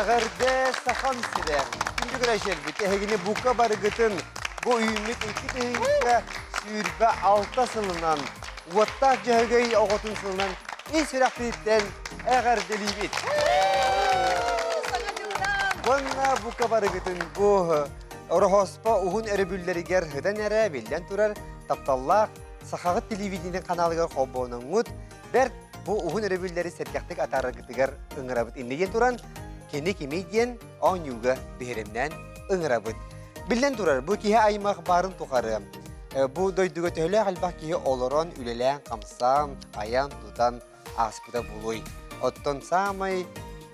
Эҕэрдэ Сахам сирэ! Күндү көрөөччүлэрбит, эһигини бука барыгытын бу үүммүт 2026 сылынан уоттаах Дьөһөгөй оҕотун сылынан ис сүрэхпититтэн эҕэрдэлиибит! Уонна бука барыгытын бу Ороһооспо уһун өрөбүллэригэр ытан эрэ биллэн турар тапталлаах Сахаҕыт телевидениетин ханаалыгар холбооноҥҥут бэрт бу уһун өрөбүллэри сэргэхтик атаараргытыгар ыҥырабыт. Иннигин туран кини кимий диэн оонньууга биһирэмнээн ыҥырабыт. Биллэн турар, бу киһи аймах баарын тухары бу дойдуга төһөлөөх элбэх киһи олорон, үлэлээн-хамсаан, айан-тутан ааспыта буолуой. Оттон саамай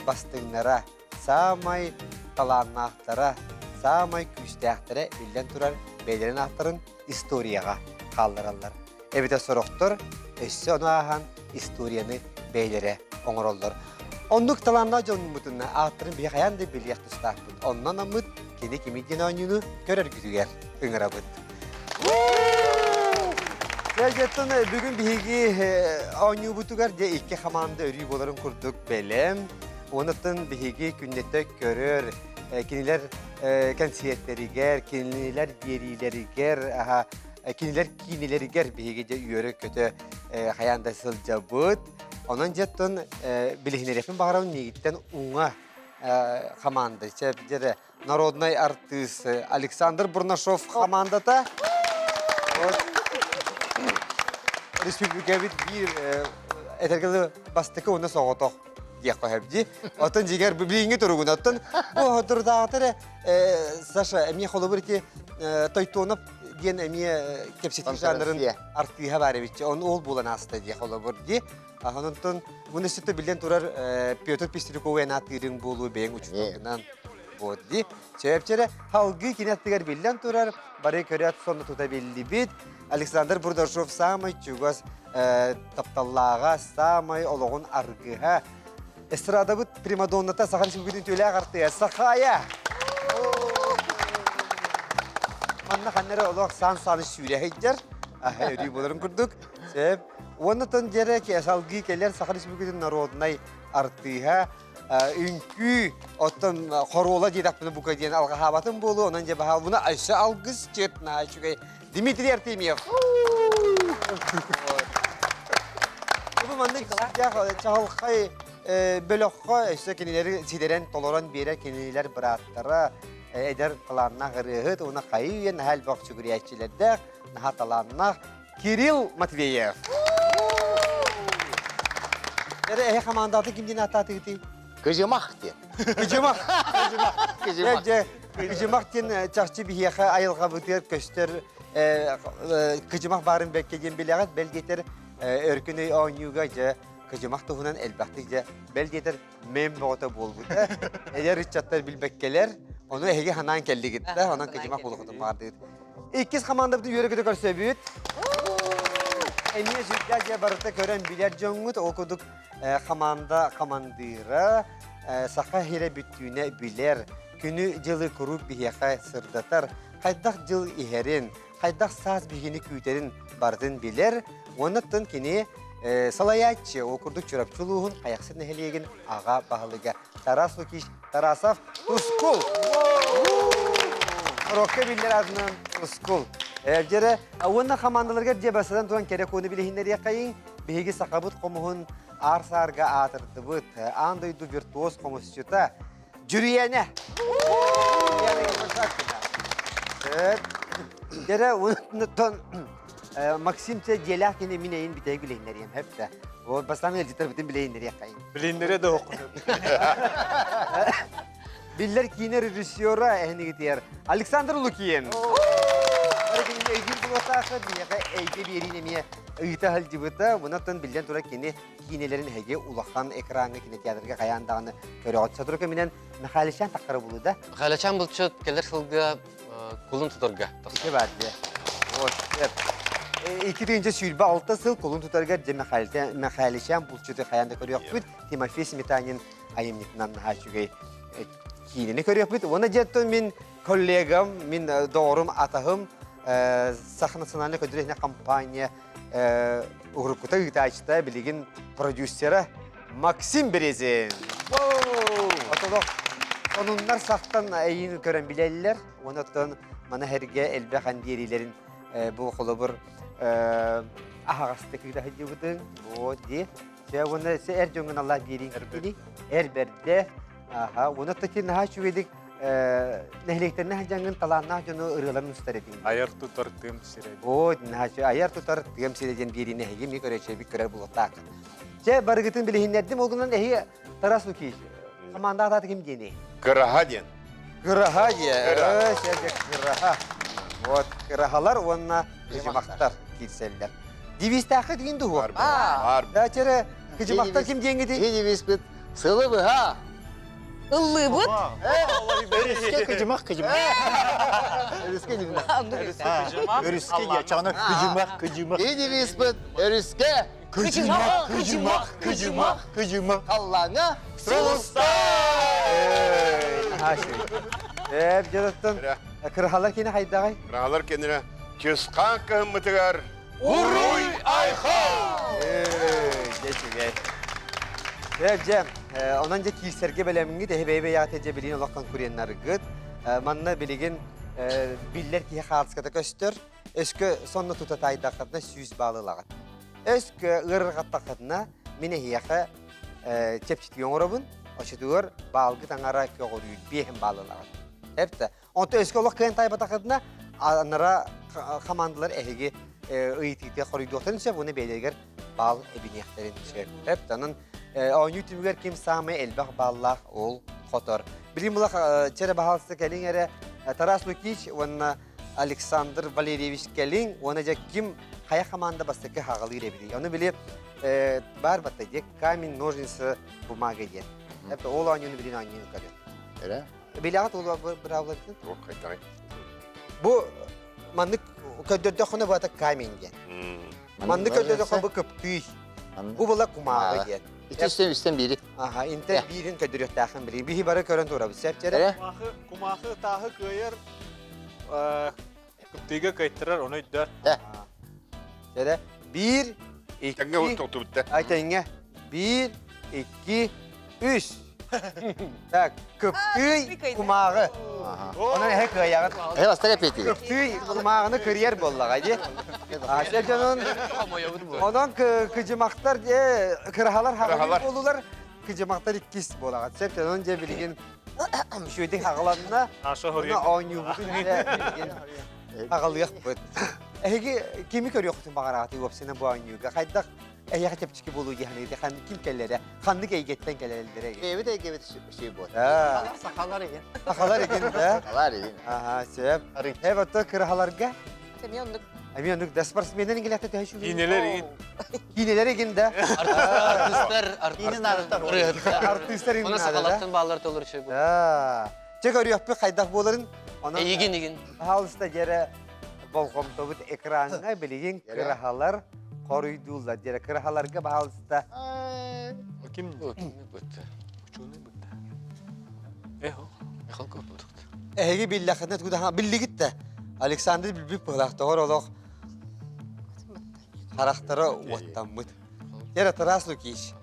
бастыҥнара, саамай талааннаахтара, саамай күүстээхтэрэ биллэн турар бэйэлэрин ааттарын историяҕа хааллараллар. Эбэтэр сорохтор өссө ону ааһан историяны бэйэлэрэ оҥороллор. Оннук талааннаах дьоммутун ааттарын биһи хайаан да билиэх тустаахпыт. Онно анаммыт кини кими диэн оонньууну көрөргүтүгэр ыҥырабыт. Дьэ, бүгүн биһиги оонньуубутугар дьэ икки хамаанда өрүү буоларын курдук бэлэм. Онуттан биһиги күннэтэ көрөр, кинилэр кэнсиэртэригэр, кинилэр биэриилэригэр, кинилэр киинэлэригэр биһиги дьэ үөрэ-көтө хайаан да сылдьабыт. Онон дьэттон билиһинэриэхпин баҕарабын миигиттэн уҥа хамаанда дьэ народнай артыыс Александр Бурнашов хамаандата. Республикабыт биир этэргэ бастакы уонна соҕотох диэххэ сөп дии. Оттон дьиҥэр билиҥҥи туругун оттон бу соторутааҕыта эрэ Саша эмиэ холобур ити Тойтонов диэн эмиэ кэпсэтии жанрын артыыһа баар эбит. Он ол буолан ааста дии холобур дии. Онтон бу өссө биллэн турар Петр Пестрякову эн ааттыырыҥ буолуо бэйэҥ учууталгынан вот дии. Сөпчэрэ халгыы кини аттыгар биллэн турар, бары көрөөт сонно тута биллибит. Александр Бурдашов саамай чугас тапталлааҕа, саамай олоҕун аргыһа. Эстрадабыт примадонната Саха Республикатын үтүөлээх артыыһа Сахая! Манна ханна эрэ олох сан-саны сүүрэ сылдьар, өрүү буоларын курдук. Сөп. Уонна тон дьэрэ салгыы кэлэр Саха Республикатын народнай артыыһа, үҥкүү, оттон хоруола диэтэхпинэ бука диэн алҕаһаабатым буолуо, онон дьэ баһаалбына өссө алгыс чыт наһаа үчүгэй Дмитрий Артемьев. Бу маннык чаҕылхай бөлөххө өссө кинилэри ситэрэн толорон биэрэр кинилэр бырааттара эдэр талааннаах ырыаһыт уонна хайыы үйэ наһаа элбэх сүгүрүйээччилэрдээх наһаа талааннаах Кирилл Матвеев. Эрэ эһи хамаандатын ким диэн ааттаатыгытый? Кыжымах диэн. Кыжымах. Кыжымах. Дьэ, кыжымах диэн чахчы биһиэхэ айылҕабытыгар көстөр кыжымах баарын бэккэ диэн билэҕит. Бэл диэтэр өркүн өй оонньууга дьэ кыжымах туһунан элбэхтик дьэ бэл диэтэр мем бөҕөтө буолбута. Эдэр ыччаттар билбэккэлэр, ону эһиги ханаан кэллигит да, онон кыжымах буолуохутун баҕардыгыт. Иккис хамаандабытын үөрэ-көтө көрсөбүт. Эмиэ сүрдээх дьэ барыта көрөн билэр дьоҥҥут, ол курдук хамаанда хамандыыра саха сирэ бүттүүнэ билэр, күнү-дьылы куруук биһиэхэ сырдатар, хайдах дьыл иһэрин, хайдах саас биһигини күүтэрин барытын билэр. Уонна кини салайааччы, ол курдук Чурапчы улууһун Хайахсыт нэһилиэгин аҕа баһылыга Тарас Лукич Тарасов Тускул. Рокка биллэр аатынан Тускул. Дьэрэ, уонна хамаандаларыгар дьэ бастатан туран кэрэ куону билиһиннэриэххэйиҥ. Биһиги сахабыт хомуһун аар-саарга аатырдыбыт. Аан дойду виртуоз хомусчута Дьүрүйээнэ. Дьэрэ, онтон Максим те дьиэлээх кини мин эйин бүтэһик билиһиннэриэм хэптэ. Вот бастаан ыалдьыттарбытын билиһиннэриэххэйин. Билиннэре да оһоххун. Биллэр киинэ режиссера эһинигитигэр Александр Лукин. Бары өйдүүр буолуохтааххыт, биһиэхэ эйгэ биэриин эмиэ ыыта сылдьыбыта. Онон биллэн турар кини киинэлэрин эһиги улахан экраҥҥа кинотеатрга хайаан даҕаны көрөҕүт. Сотору кэминэн Михайличан таххара булуу да? Михайличан булчут кэлэр сылга кулун тутарга тахсар. баар дии. Вот, 2026 сыл кулун тутарыгар дьэ Михайличан булчуту хайаан да көрүөхпүт. Тимофей Сметанин айымньытынан наһаа үчүгэй киинэни көрүөхпүт. Уонна дьэ мин коллегам, мин доҕорум, атаһым Саха национальнай көдүрүһүнэ компания уруккута ыытааччыта, билигин продюсера Максим Березин. Отолох. Сонуннар сахтан эйиин көрөн билэллэр. Онон маны эргэ элбэх андиэрилэрин бу холобур аһаҕастык ыыта сылдьыбытыҥ. Вот ди. Чэ уонна эр дьоҥҥун Аллах биэриин кини эр бэрдэ. Аха, уонна таки наһаа үчүгэйдик нэһилиэктэринэ сылдьаҥҥын талааннаах дьону ырыаларын устар этиҥ. Айар тутар тыам сирэ. О, наһаа айар тутар тыам сирэ диэн биэриини эһиги эмиэ көрөөччүбүт көрөр буолуохтаах. Чэ, барыгытын билиһиннэрдим. Ол гынан эһиги Тарас Лукич, хамаанда аата ким диэний? Кыраһа диэн. Кыраһа диэ. Кыраһа. Вот, кыраһалар уонна кыдьымахтар киирсэллэр. Девизтээххит ким дуһуор? Бар. Да, чere, кыдьымахтар ким диэҥҥитий? Девизпит сылы быһа. Ыллыыбыт. Өрүскэ кыдьымах кыдьымах. Өрүскэ кыдьымах. Өрүскэ диэчаҕына кыдьымах кыдьымах. Девизпит өрүскэ Кыдьымах, кыдьымах, кыдьымах, кыдьымах. Халлааҥҥа Сулуста! Эп дьонуттан кырахалар кини хайдаҕай? Кырахалар кинини чысхаан кыһыммытыгар Уруй Айхал! Дьэ үчүгэй. Эп дьэ, онон дьэ киирсэргэ бэлэмҥит, эһи бэйэ-бэйэҕит дьэ билигин олох конкуреннаргыт. Манна билигин биллэр киһи хаартыската көстөр. Өскө сонно тута таайдаххытына 100 баал ылаҕыт. Өскө ыарырҕаттаххытына мин эһиэхэ чэпчэтии оҥоробун, оччотугар баалгыт аҥара көҕүрүүр, биэһин баал ылаҕыт. Эптэ. Онто өскө олох кыайан таайбатаххытына, анара хамаандалар эһиги ыйытыыта хоруйдуохтарын сөп, уонна бэйэлэригэр баал эбиниэхтэрин сөп. Эптэ. Онон оонньуу түмүгэр ким саамай элбэх бааллаах ол хотор. Билим булах чэрэ баһаалыста кэлиҥ эрэ Тарас Лукич уонна Александр Валерьевич кэлиҥ уонна дьэ ким хайа хамаанда бастакы хаҕалыыр эбитий? Ону били баар батта диэ камень, ножницы, бумага диэн. Это ол оонньууну билин оонньууну көрүө. Эрэ? Билэҕит ол быраабылатын? Туох хайдаҕый? Бу маннык көрдөрдөххүнэ бу ата камень диэн. Маннык көрдөрдөххө бу кыптыый. Бу була кумааҕы диэн. Ити үстэн үстэн биири. Аха, интер биирин көрдөрүөхтээххин билигин. Биһи бары көрөн турабыт. Сөп чэрэ? Кумаахы, кумаахы тааһы кыайар, кыптыыга кыайтарар, ону өйдөр. Чэрэ? Биир, икки... Тэҥҥэ тоқтубутта. Ай, тэҥҥэ. Биир, икки, үс. Так, кыптыый кумааҕы. Онон эһэ кыайаҕыт. Эһэ бастакы эппиэтигэр. Кыптыый кумааҕыны кырыйар буоллаҕа дии. Ася дьонун онон кыдьымахтар дьэ кыраһалар хаҕылар буолулар кыдьымахтар иккис буолаҕат. Сөп онон дьэ билигин үчүгэйдик хаҕыланна. Онно оонньуубутун дьэ билигин аҕалыахпыт. Эһиги кими көрүөххүтүн баҕараҕытый уопсайынан бу оонньууга? Хайдах эһиэхэ чэпчэки буолуо дии саныыгыт? Ханнык ким кэлэрэ? Ханнык эйгэттэн кэлэллэрэ? Бэйэбит эйгэбит сүй буолар. Сахалар игин. Сахалар игин да? Сахалар игин. Аха, сөп. Эп отто кыраһаларга? Эмиэ оннук. Эмиэ оннук да спортсменнэр ингилэхтэ төһө үчүгэй? Киинелер игин. Киинелер игин да? Артистар, артистар. Артистар игин Оны сахалартан баалар толор үчүгэй бу. Чэ көрүөхпүт хайдах буоларын. Онон Эйигин игин. Пожалуйста, дьэрэ болҕомтобут экраҥҥа билигин кыраһалар хоруйдууллар. Дьэрэ кыраһаларга пожалуйста. Ким? Бытты. Ученый бытты. Эхо. Эхо көппүт. Эһиги биллэххитинэ тугу биллигит да. Александр билбит быһылаах тоҕор олох харахтара уоттаммыт. Дьэрэ Тарас Лукич.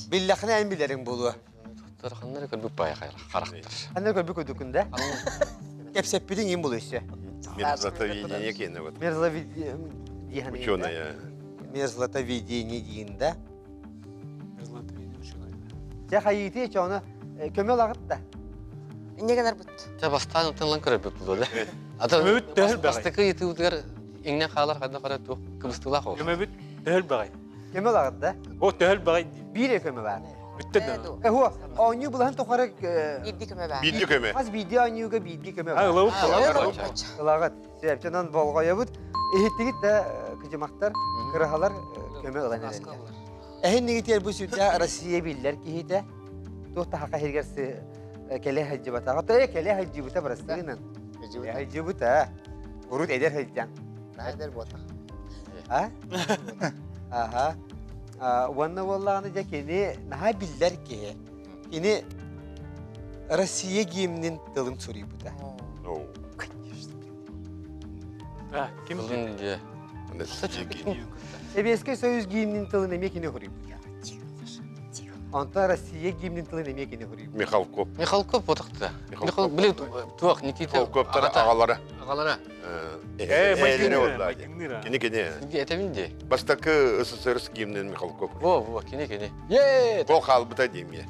Биллэххинэ эн билэриҥ буолуо. Ханнары көрбүт баайа харахтар. Ханнары көрбүт курдуккун да? Кэпсэппитиҥ им булу өссө. Мерзлотовидение киэнэ вот. Мерзловидение. Ученая. Мерзлотовидение диин да. Мерзлотовидение ученая. Чэ хайыытыы чону көмө ылаҕыт да. Инне гынарбыт. Чэ бастаан ытыллан көрөрбүт булуо да. Ата Көмөбүт төһөл баҕай. бастакы ыйытыыбытыгар иҥнэн хаалар ханна хара туох кыбыстыылаах ол. Көмөбүт төһөл баҕай. Көмө ылаҕыт да. О төһөл баҕай дии. Биир көмө баар. Бүттэ да. Эһуо, оонньуу былаһын тухары Биирдии көмө баар. Биирдии көмө. Хас биирдии оонньууга биирдии көмө А, баар. ылабыт Ылабыт. Ылаҕыт. Сөп, онон болҕойобут. Иһиттигит да кыдьымахтар, кыраһалар көмө ылан эрэллэр. Эһин нигитиэр бу сүрдээх Россия биллэр киһитэ. Туох да хаха иһигэр кэлэ сылдьыбатаҕа. Э, кэлэ сылдьыбыта бырастыынан. Кэлэ сылдьыбыта. Урут эдэр сылдьан. Эдэр буотах. А? Аха. Уонна буоллаҕына дьэ кини наһаа биллэр киһи. Кини Россия гимнин тылын суруйбута. Конечно. А, ким? Тылын дьэ. Сэбиэскэй Союз гимнин тылын эмиэ кини суруйбута. Онтон Россия гимнин тылын эмиэ кини суруйбут. Михалков. Михалков ботахта. Михалков. Били туох Никита Михалковтар аҕалара. Аҕалара. Э, Эһэлэрэ майгынныыр, майгынныыр. Кини кини. Этэбин дии. Бастакы СССР гимнин Михалков. Во, во, кини кини. Е! О хаалбыта диэмиэ.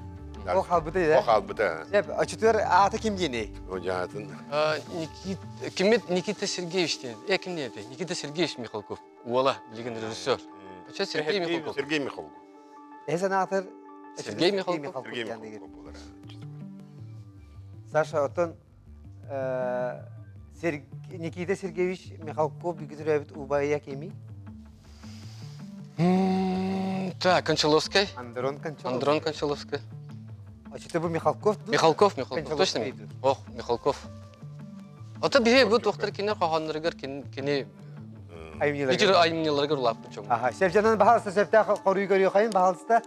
О хаалбыта да. О хаалбыта. Сеп, очутур аата ким диэний? О жаатын. Никита, кимит Никита Сергеевич диэн. Э, ким диэн Никита Сергеевич Михалков. Уола, билигин режиссер. Очо Сергей Михалков. Сергей Михалков. Эһэ санаатар Сергей Михалков. Сергей Михалков буолар. Саша, оттон Никита Сергеевич Михалков биги төрөөбүт убайа кимий? Так, Кончаловский. Андрон Кончаловский. Андрон Кончаловский. А что бу Михалков? Михалков, Михалков, точно? Ох, Михалков. Ото биһи бу туохтар кинер хоһооннорыгар кини айымньыларыгар айымньыларыгар улааппыт чоҥ. Аха, Севжанан баһалыста сөптөөх хоруй көрүөхайын баһалыста.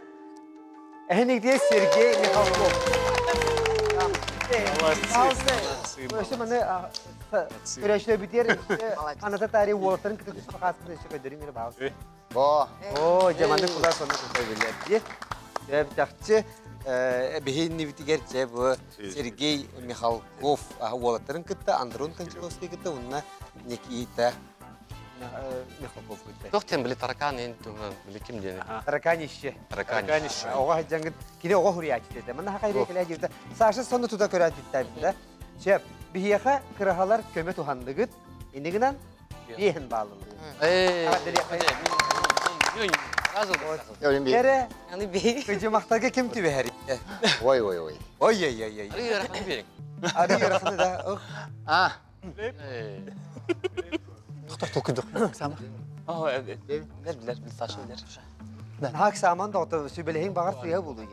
Эһинигдиэ Сергей Михалков. Баһалыста, өссө маны көрөөччүлэр бүтүөр аната тари уолаттарын кытта түспэ хааскын өссө көрдөрүм мире баһалыста. Бо. Оо, дьаманы кула сону кута билэр дии. Чахчы биһиннибитигэр чэ бу Сергей Михалков уолаттарын кытта Андрон Кончаловский кытта уонна Никита Михалков кытта. Туох диэн били таракан ин туһунан били ким диэни? Тараканище. Тараканище. Оҕо сылдьаҥҥыт кини оҕо суруйааччы этэ. Манна хахайрия кэлээ диэбитэ. Саша сонно тута көрөөт бүттээбитэ. Чэ, биһиэхэ кыраһалар көмө туһанныгыт. Иннигинэн биэһин бааллылыгыт. Эрэ, кыдьымахтарга ким түбэһэр? Ой, ой, ой. Ой, ой, ой, ой. Арыы ыараханы биэриҥ. Арыы ыараханы да. А. Тохтор толкуйдук. Сама. Билер, билер, Саша билер. Хак саман доктор сүбэлэһиҥ баҕар сыыһа буолуо.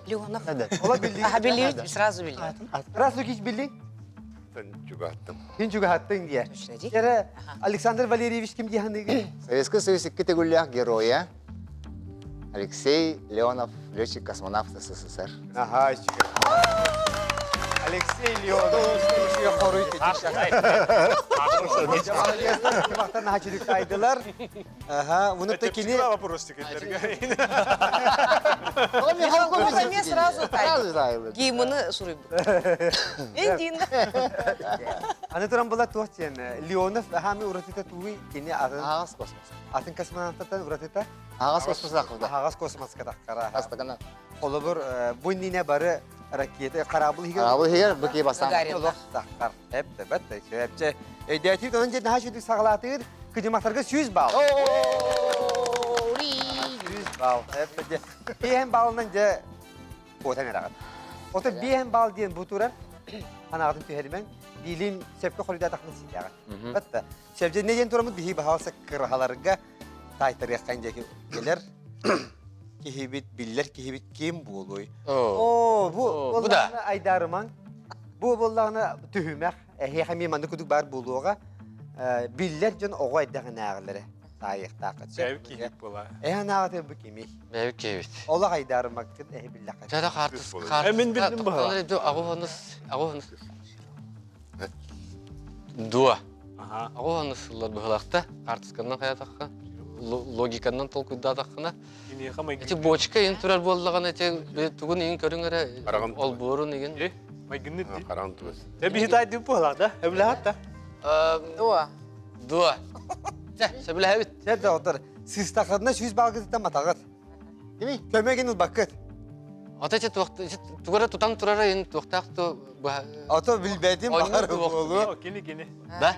Леонов. Ола билли. Аха билли, сразу билли. Раз Лукич билли. Чугаһаттым. Күн чугаһаттың диye. Эрэ Александр Валерьевич ким диэханыгы? Советский Союз икки төгүллээх геройа Алексей Леонов, летчик-космонавт СССР. Ага, Алексей Леонов. Хоруй Мақтан хачырык тайдылар. Ага, уну та кини вопрос тикеттерге. Михалков сразу Сразу тайбыт. Гимны суруйбут. Эндин. Аны туран була туох диэн Леонов хаами уратыта тугуй кини атын Аҕас космос. атын космонавтан уратыта Аҕас космос ақылда. аһаҕас космоска таххара. Астагана. Холобур бу иннинэ бары ракета хараабыл иһигэр Аҕабыл иһигэр бу кии бастаан. Гагарин. олох таххар. Эп тэбэт сөпче. Өйдөөтүүт онон дьэ наһаа сүдүк саҕалаатыыр кыдьымахтарга 100 балл. 100 балл. Эп дьэ. Биэһэн баллынан дьэ куотан эрэҕит. Ото биэһэн балл диэн бу турар анаҕытын түһэримэн биилин сөпкө хоруйдаатахпын ситэҕин. Батта. Сөпче не диэн тураммыт биһи баһаалса кыраһаларга таайтарыаххан диэки кэлэр киһибит, биллэр киһибит ким буолуой? Оо, бу Бу да. айдарымаҥ. Бу буоллаҕына түһүмэх, эһиэхэ эмиэ маннык курдук баар буолуоҕа. Биллэр дьон оҕо эрдэҕинээҕилэрэ таайыахтааххыт. Бэйэбит киһибит буола. Эһэ анаҕытын бу кимий? Бэйэбит киһибит. Олох айдарымаккын эһи биллэххит. Чара хаартыс Э, мин билдим баһа. Аҕуһаныс, аҕуһаныс. Дуо. Аха. Аҕуһаныс сыллар быһылаахта, хаартысканнан хайатахха, логиканнан толкуйдаатаххына, Киниэхэ майгын. Ити бочка иин турар буоллаҕына ити тугун иин көрүҥ эрэ Хараҕын олбуорун иин. Э, майгынныт дии. Хараҕын тугас. Э, биһи таайдыы буолаах да? Эбилэһат да? Дуо. Дуо. Чэ, сөбүлэһэбит. Чэ, доҕоттор, сыыстаххытына сүүс баалгытыттан матаҕыт. Кими? Көмөгүн ылбаккыт. Ата ити тугу эрэ тутан турара иин туохтаах ту Ото билбэтим баҕар буолуо. Кини кини. Да?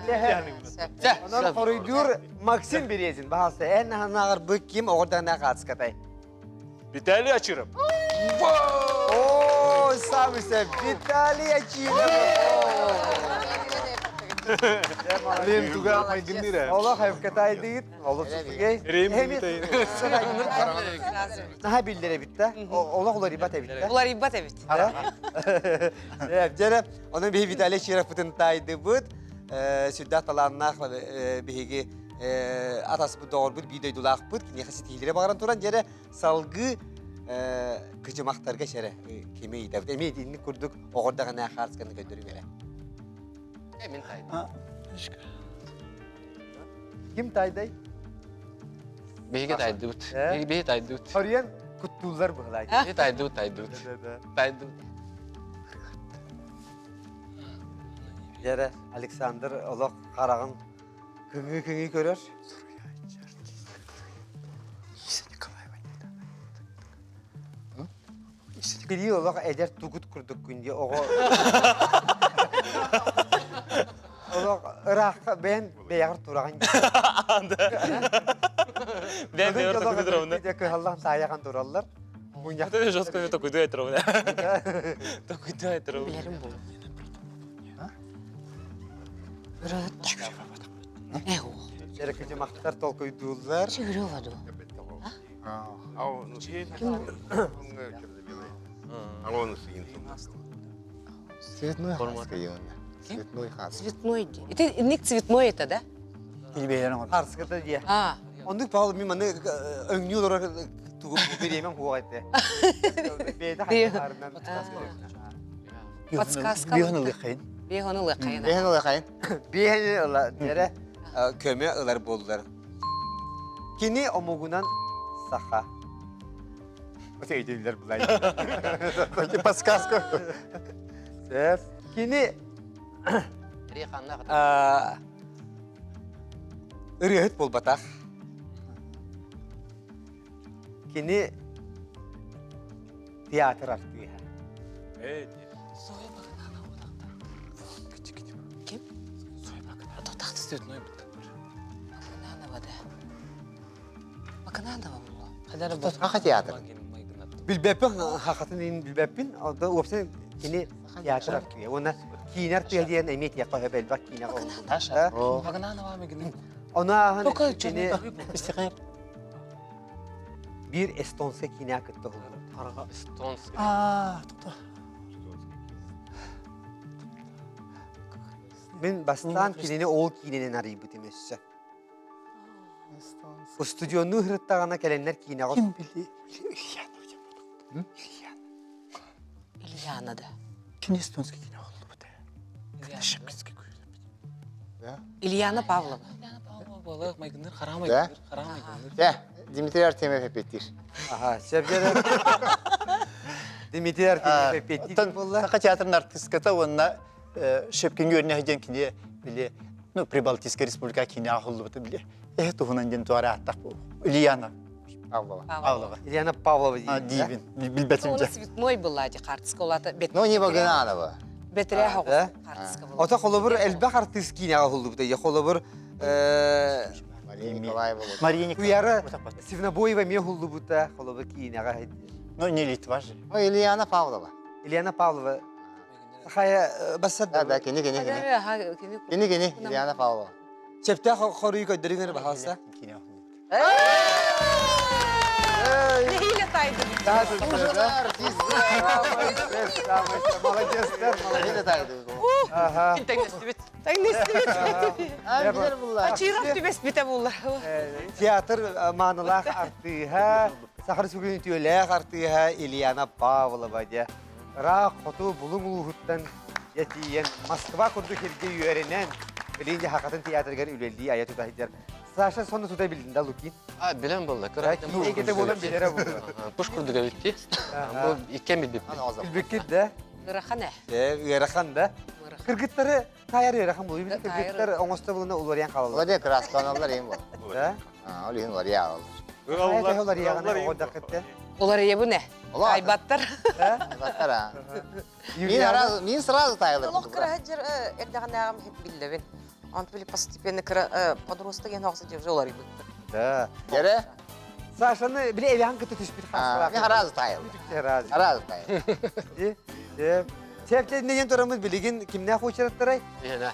Чэ, Онон хоруйдуур Максим Березин. Баһалса, эн наһанааҕар бу ким оҕордаҕына хаацкатай? Виталий Ачиров. О, самый сеп, Виталий Ачиров. Блин, туга майгынныыр ээ. Олох эвкатайдыгыт, олох үчүгэй. Рейм Наһаа биллэр эбит да. Олох уларыйбат эбит да. Уларыйбат эбит. Дьэрэ, онон биһи Виталий Чировпытын таайдыбыт. Сүрдээх талааннаах биһиги атаспыт доҕорбут биир дойдулаахпыт. Киниэхэ ситиһиилэри баҕаран туран, дьэрэ, салгыы кыдьымахтарга шэрэ кими ыйытабыт. Эмиэ итинник курдук оҕордаҕына хаарысканы көрдөрүҥ эрэ. Мин таайдым. Ким тайдай? Биһиги таайдыбыт. Биһиги таайдыбыт. Хоруйан. Куттууллар быһылаа. Тайдыбыт, тайдыбыт. Тайдыбыт. Дьэрэ, Александр олох хараҕын кыҥыы-кыҥыы көрөр. Били олох эдэр тугут курдук күндү оҕо. Олох ыраахха бэйэн бэйэҕэр тураҕын. Бэйэн бэйэҕэр токуйду турамына. Кыһаллан таайахан тураллар. Мунньах. Жестко токуйду айтырамына. Токуйду айтырамына. Билэрим бу. Э, о. Эркичимахтар толкуйдууллар. Чигирёва ду. Цветной хаска юна. Цветной хас. Цветной ди. Это ник цветной это, да? Харската дия. А. Оннук Павел мин маны өҥнүү олорор тугу бириэмэм хуох этэ. Бэйэтэ хайдарынан. Подсказка. Биһон ылыхайын. Биһон ылыхайын. Биһон ылыхайын. Биһон ыла дэрэ көмө ылар буоллар. Кини омугунан саха. Өйдүүллэр булай. Подсказка. Сөп. Кини ырыаһыт буолбатах. Кини театр артыыһа. Ким? Цветной Макананова да. Макананова буолуо. Саха театр. Билбэппин, хахатын иһин билбэппин. Онто уопсай кини театр артыыһа. Уонна киинэ артыыһа диэн эмиэ тиэххэ сөп элбэх киинэ Таша. Макананова мегин. Ону ааһан кини биир эстонскай киинэ кытта уһуллубут. Эстонский. Аа, тоқта. Мин бастаан кинини ол киинэнэн арыйбытым өссө. Устудьуоннуу сырыттаҕына кэлэннэр киинэҕэ Ким били Ильяна Ильяна. Ильяна да. Кини эстонский киинэ уһуллубута. Шепкинский Ильяна Павлова. Ильяна Павлова буолар, майгынныр, харам Да? майгынныр, харам майгынныр. Дэ, Дмитрий Артемьев эппиэттиир. Аха, сөбдөрө. Дмитрий Артемьев эппиэттиир буолла. Саха театрын артистката уонна Шепкинге өрнө диэн кини били ну Прибалтийская республика кини ахыллыбыта били э туһунан диэн туара ааттах Ильяна Павлова. Павлова. Ильяна Павлова диибин. Билбэтим Оны цветной была ди хартыска олата. Ну, не Багананова. Бетере хартыска была. Ото холобур элбэх артыыс киинэҕэ уһуллубута. Я холобур Мария Николаева. Мария Николаева. Свинобоева эмиэ уһуллубута холобур киинэҕэ. Ну, не Литва же. Ой, Ильяна Павлова. Ильяна Павлова. Хая бассад. Да, да, кини, кини, кини. Кини, кини, Ильяна Павлова. Чэптээх хоруйу көрдөрүҥ баһаалса. Киинэ уһуллубута. Нэһиилэ тайдым. Артист. Молодецтар, Нэһиилэ тайды. Ага. Тэҥнэстибит. Тэҥнэстибит. Билэр булла. Ачыырах түбэспитэ булла. Театр маанылаах артыыһа, Саха Республикатын үтүөлээх артыыһа Ильяна Павлова дьэ ыраах хоту Булуҥ улууһуттан дьэ тиийэн Москва курдук сиргэ үөрэнэн билигин дьэ Хахатын театрыгар үлэлии айа тута сылдьар Саша сонно тута билдин да Лукин? А, билэн буолла. Кыра. Эйгете буолан билэрэ буолла. Пуш курдук эбитти. Бу иккен билбиппит. Билбиккит да? Ыарахан э. Ыарахан да. Кыргыттары таайар ыарахан буолуй. Кыргыттар оҥосто булуна уларыйан хаалаллар. Уларыйа кырааскаланаллар эм бол. Да? А, ол иһин уларыйа алаллар. Хайа уларыйаҕына оҕодахыттан. Уларыйа бу не? Айбаттар. Айбаттар а. Мин сразу тайылыр. Олох кыра жер эрдэҕинээҕим биллэбин. Он были постепенно кыра подросток ен оҕса уже уларыйбыттар. Да. Дere? Сашаны биле эбихан кытта түспүт хаслаах. Мен аразы тайыл. Аразы. Аразы тайыл. Сәбденнен турамыз билигин кимнәх очраттарай? Ена.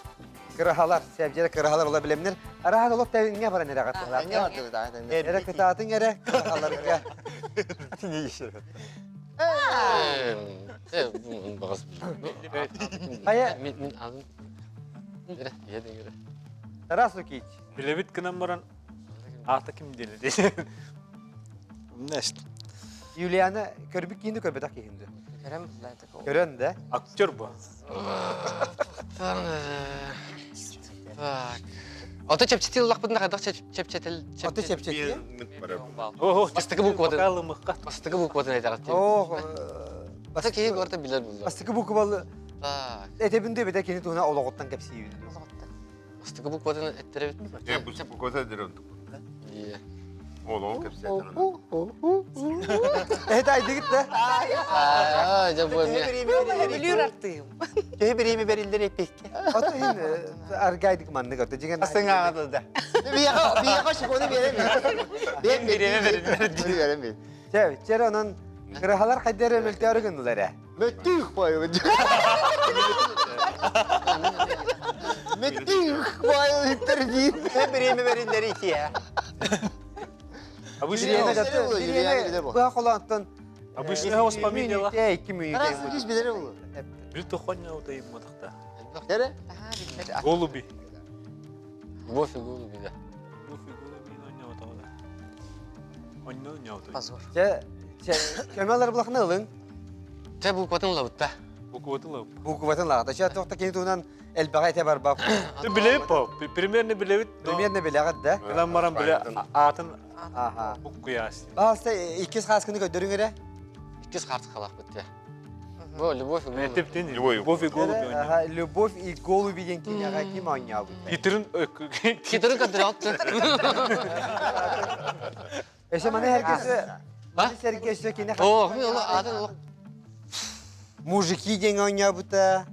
Кырахалар, сәбдер кырахалар ола билемнер. Араха олох тәңгә баран эре каттылар. Тәңгә барды да. Эре кытаатын эре кырахаларга. Не еще. Бағас. Ая. Мин азын. Эре, еден Тарас Лукич. Билебит гынан баран аата ким диэли. Нэст. Юлиана көрбүк киинди көрбөтөх киһинди. Көрөн булла Көрөн да. Актер бу. Так. Ото чэпчэтии ыллахпытына хайдах чэпчэтил Ото чэпчэтии. Ого, Бастакы букватын. Бастакы букватын этэҕит. Ох, Бастакы киһи барыта билэр булла. Бастакы буквалы Так. этэбин диэбитэ кини туһунан олоҕуттан кэпсиибин. Бастакы букватын эттеребит. Э, бу буквата дерем. Ие. Олоҕун кэпсээтэн. Это айдыгыт да? Аа, дьэ бу эмиэ. Бүлүүр артыым. Төһө бириэмэ бериллер эппикке? Ото иһин аргайдык маннык ото дьиҥэн Астыңааҕа да. Биһиэхэ биһиэхэ шиконы биэрэн Биэм бириэмэ бериллер. Биэрэн бир. Чэ, чэр онон кыраһалар хайдары мөлтөөрү гыннылар ээ. Мөттүүх байылы. Мөттүүх байылы диир. Төһө бириэмэ бериллер итиэ. Обычно Быһа холоонтон Обычно воспоминила. Икки мүнүүтэ. Араас киш билер булу. Бил тохоння утайым матахта. Тере? Голуби. Любовь и голуби, да. Любовь и голуби, но не отода. Онно не отода. Позор. Чэ, чэ, көмөлөр булахны ылың. Чэ букватын ылабытта. Букватын ылап. Букватын лаҕата. Чэ, туохта кини туһунан элбэҕи этэ барбап. Ты билебит по, примерно билебит. Примерно билэҕит да. Гынан баран биле аатын Аха. буккуяс. Пожалуйста, иккис хааскыны көрдөрүҥ эрэ. Иккис хаартыскалаахпыт те. Бу Любовь и голуби. Типтин Любовь. Любовь и голуби. Аха, Любовь и голуби диэн киниэхэ ким оонньообут? Китерин Китерин көрдөрөөттө. Өссө маны herkes маны сэргэ өссө кине О, мен ол атын ол мужики диэн оонньообута.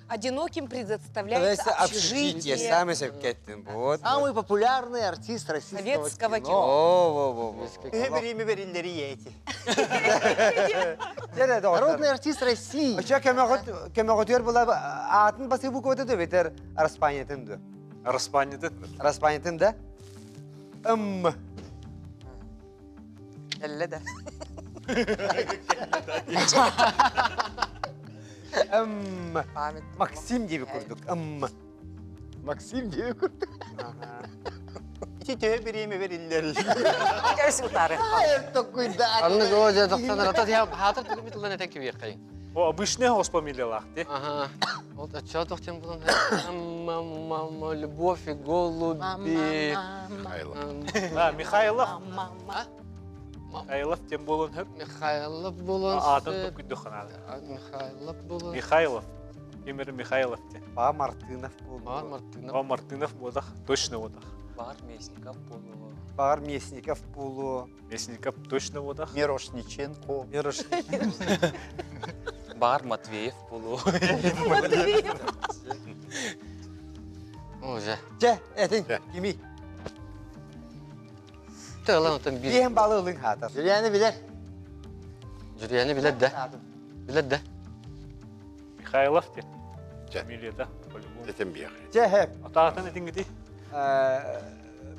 Одиноким предоставляется общежитие. общежитие. Самый сөпкеттин. Вот. Самый популярный артист российского Советского кино. кино. О, во, во, во. Төһө бириэмэ бериллери ети. Дere доҕоттор. Народный артист России. Оча көмөҕөт көмөҕөтүөр була аатын басы буквата да бетер Распанятын да. Распанятын. Распанятын да. Ым. Элле да. Ым. Память. Максим диэби курдук. Ым. Максим диye курдук. Ити төһө бириэмэ бериллер. Кэс утары. Hayır токуйда. Анны го же тоқтан рата я хатыр тугу бит улан этен кибиек кайын. О, обычный воспоминила. Ага. Вот а чё тохтем булан? Мама, любовь и голуби. Михайлов. Да, Михайлов. Мама. Михайлов тем болон хөп. Михайлов булан. Аатын токуйду ханады. Михайлов булан. Михайлов. Имер Михайлов те. Ба Мартынов Бар болду. Мартынов. О, Мартынов бодах, точно бодах. Бар Местников болуға. Бар Мясников болу. Мясников точно бодах. Мирошниченко. Мирош. Бар Матвеев болу. О, же. Чэ, этин, кими? Тэ лан отан бир. Биэм балы ылың хатар. Julian'ı bilir. Жүрүяны билер да. Билер да. Михайлов те. Чэ. Фамилия, по-любому. Этен биэх. Чэ, хэп. Атаатын этиңгити.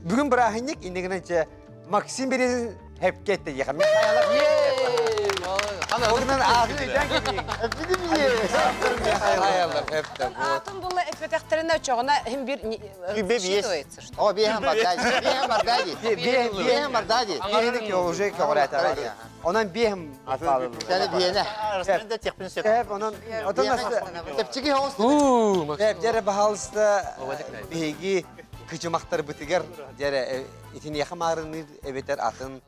Бүгүн бырааһынньык иннигинэн чэ Максим Березин хэпкетте диэхэ. Михайлов. Орунан аатын өйдөөн кэлиҥ. Öpüdü bilir. Михайлов хэпте. Атын була эпетехтерине очоҕуна хим бир Үбе биэс. считывается, что. О, биэһэн бардади. Биэһэн бардади. Биэһэн бардади. Биэһин уже көҕүрэтэ. Онон биэһин баалылар. Сeni биэне. Арасында техпин сөп. Хэп, онон отон Тепчики хоус. У, Максим. Хэп, дьэрэ баһаалыста биһиги кычымахтар бытыгар дьэрэ итиниэхэ маарынныыр эбэтэр атын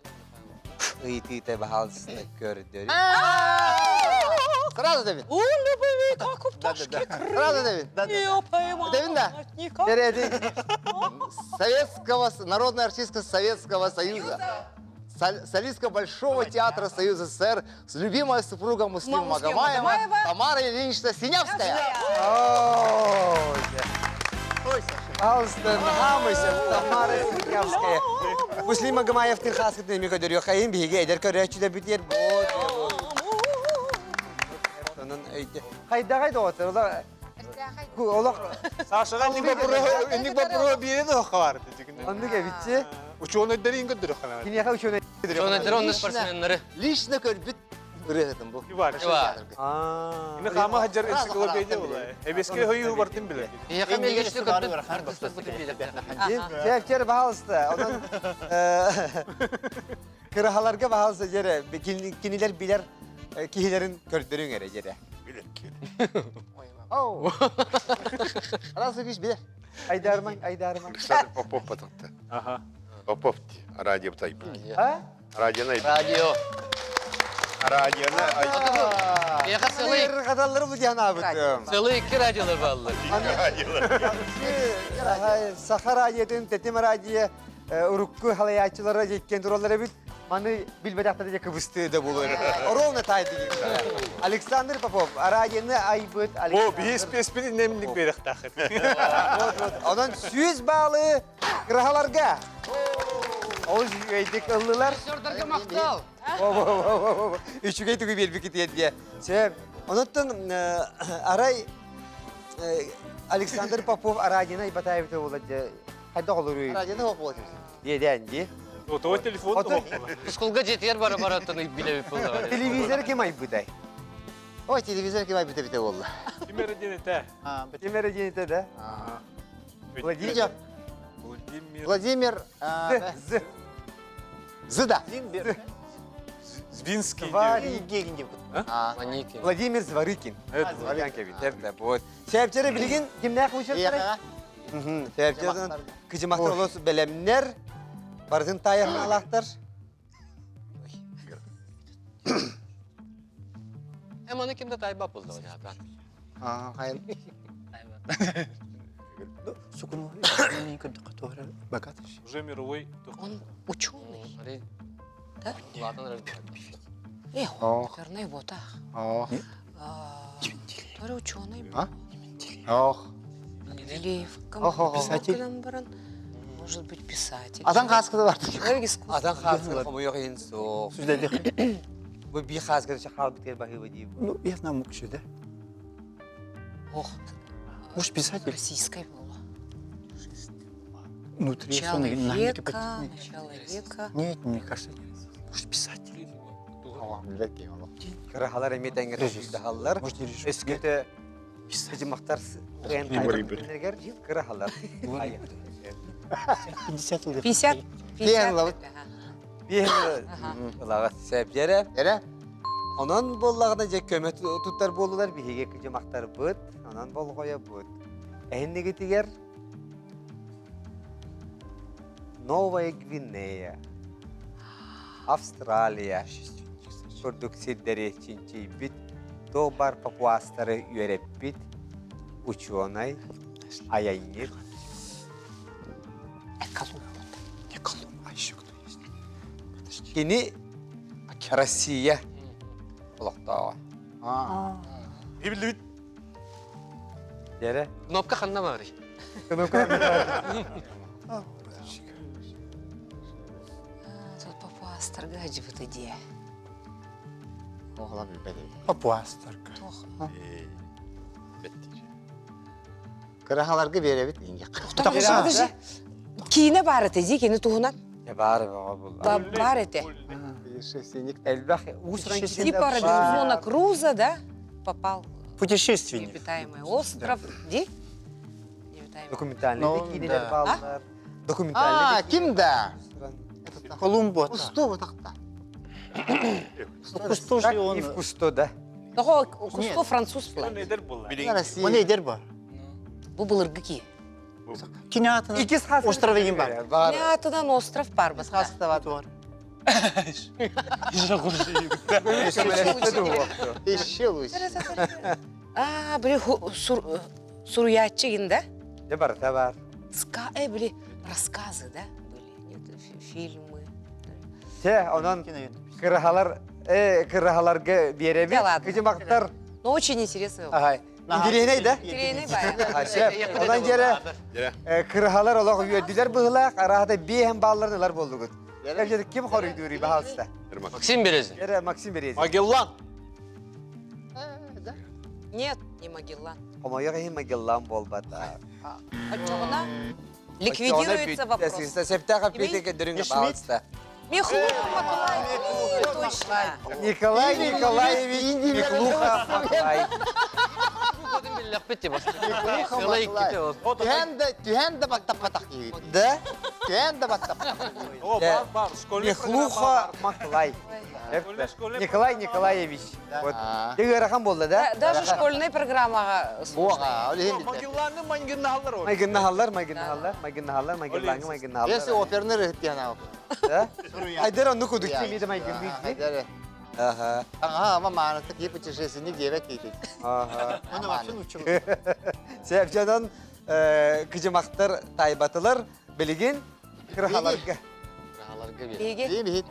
ыйытыыта баһаалыста көрдөр. Сразу Давид. У любви, как у пташки, Сразу Давид. не поймать Давид, да. никак. Дьэрэ эти Советского, народная артистка Советского Союза. Солистка Большого театра Союза СССР, с любимая супруга Муслима Муслима Магомаева, Магомаева. Тамара Ильинична Синявская. Пожалуйста, хамыся, Тамара Синявская. Муслим Магомаевтың хаскытын эми көдөрүө хайын биһиги эдэр көрөөччүлэр бүтүөр бот. Онон өйдө. Хайдагай доҕоттор, олох олох Сашаға инник бапыры бире де бар. оннук эбитчи. Ученыйдары ингө дүрө хана. Киниэхэ ученый. Жонатер онны спортсменнары. Лично көрбүт ырыһытын бу. Бар. Аа. Ини хама хаджар энциклопедия була. Эбеске хойу бартын биле. Яка мен geçti көтүп артистер буту билер. Тефтер баһалыста. Онон кырахаларга баһалыста жере кинилер билер киһилерин көрдөрүң эре жере. Билет Оу. Раз үгүс билер. Айдарман, айдарман. Александр Попов батыкта. Ага. Попов радио тайп. А? Радионы айбыт. Радио. Радионы айбыт. Яха целый, Кадаллары бу диэн аабытым. целый икки радиолар бааллар. Саха радиотын, Тэтим радио урукку халаячылара жеткен тураллар эбит. Маны билбэтахтары же кыбысты да болор. Ровно тайды. Александр Попов, радионы айбыт. О, биһи спеспин немник берехтахыт. Вот, вот. Онон 100 балы кырахаларга. Ол өйдік ыллылар. Режиссердарга мактал. Үчүгэй түгү биэрбикит диэ. Сөп. Онуттан арай Александр Попов Арадина Ибатаевita буолар дьэ. Хайдах олоруй? Радионы хоп Диэдээн дии. Отоо телефон Ото- Тускулга жетигер бара бараттан билебит булла. Телевизор ким айбытай? Ой, телевизор ким айбыта бите болла. Ким эрэ диэн этэ? Ким эрэ диэн этэ да? Владимир. Владимир Владимир З. З. Зыда. Звинский. Зварикин. Маникин. Владимир Зворыкин. Это вот. Сәпчері билигин кимнәх учыртары? Сәпчерден кыжымақтар олос бәлемнер, бардын таяқын алақтар. Эм аны кимде тайба булды жатан. Сукуну богатый. Уже мировой. Он ученый. Да? Латын Эх, наверное, вот так. Который ученый. Ох. Менделеев. Писатель. Может быть, писатель. Атан қасқыды бар. Человек искусства. Атан хаскы хомойох иһин суох. Сүздәдих. Бу би хаскы шахал битер баһыба дии. Ну, я знаю, мукчу, да? Ох, Может, писатель? российская была. Внутри Начало века, начало века. Нет, мне кажется, нет. Может, писатель? Кырахалар эми тэңер дахаллар. Может, режиссер? Өскөтө кыжымактар кырахалар. 50 лет. 50. Лен 50. Биһ ылага сәпжере. Эре? Онон боллагына же көмө туттар болулар биһиге кыжымактар быт, онон болгоя быт. Эһинниги тигер Новая Гвинея, Австралия, курдук сирдери чинчийбит, то бар папуастары үйреппит, ученый, аяннир. Не Колумб, а еще кто есть? Подожди. Кини Россия олохтоого. Ибилбит. Дере. Кнопка ханна бары. Подожди. Тут папуастарга дьыбыты дие. Оғла білбеді. Папуастарка. Тох. Кырахаларга беребит инге. Подожди. Киine бар эте, ди кини туһунан. Бар бу. Бар эте. Элбэх уусран Типа Робинзона Круза, да? Попал в Путешественник. необитаемый остров. Ди? Необитаемый. Документальный Ну, кинелер да. баллар. Документальный А, ким да? Колумбо. Кусто тақта. Кусто же он. И в Кусто, да. Того Кусто француз Он был. эдер була. Россия. Он эдер бар. Бу былыргы ки. Кинеатына. Икис хас. Остров деген бар. Бар. Атынан остров бар басқа. Қасқыда бар. Бар. Еще лучше. А, били суруячы да? Не бар, да бар. Ска, были рассказы, да, были? Нет, фильмы. Те, онон кырахалар, кырахаларга береби. Да ладно. Кыжымактар. Но очень интересно. Ага. Ингиреней да? Интересный бай. А, шеф, онан жере кырахалар олох үйөдүлер быһылаах, араһата биэһэн баалларын ылар болдугут. Эбжеде ким хоруйдуури баһалыста? Максим Березин. Эре Максим Березин. Магеллан. Нет, не Магеллан. Хомойох иһин Магеллан болбата. Отчоҕуна ликвидируется вопрос. Септаха петеке дөрүнгө баһалыста. Михлуха Маклай, точно. Николай Николаевич Миклуха Маклай. Биллэхпит ти Сыла икките ол. Түһэн да түһэн да баттаппатах киһи. Да? Түһэн да баттаппатах. О, бар, бар. Школьный Михлуха Маклай. Николай Николаевич. Вот. Ыарахан буолла да? Даже школьный программаға Буға, ол иһин билбэт. Магилланы мангинналар ол. Майгыннаһаллар, майгыннаһаллар, майгыннаһаллар, майгынлааҥы майгыннаһаллар. Если оперный рыһыт диэн Да? Айдар онну кудук кимиде майгынныыр дии. Айдар. Аха. Ага, ама маанысы киһи путешественник диэбэт киһи. Аха. Оны вообще учил. Сәбжанан кыжымақтар тайбатылар билигин кырахаларга. Кырахаларга бир. Биһиги. Биһи биһи.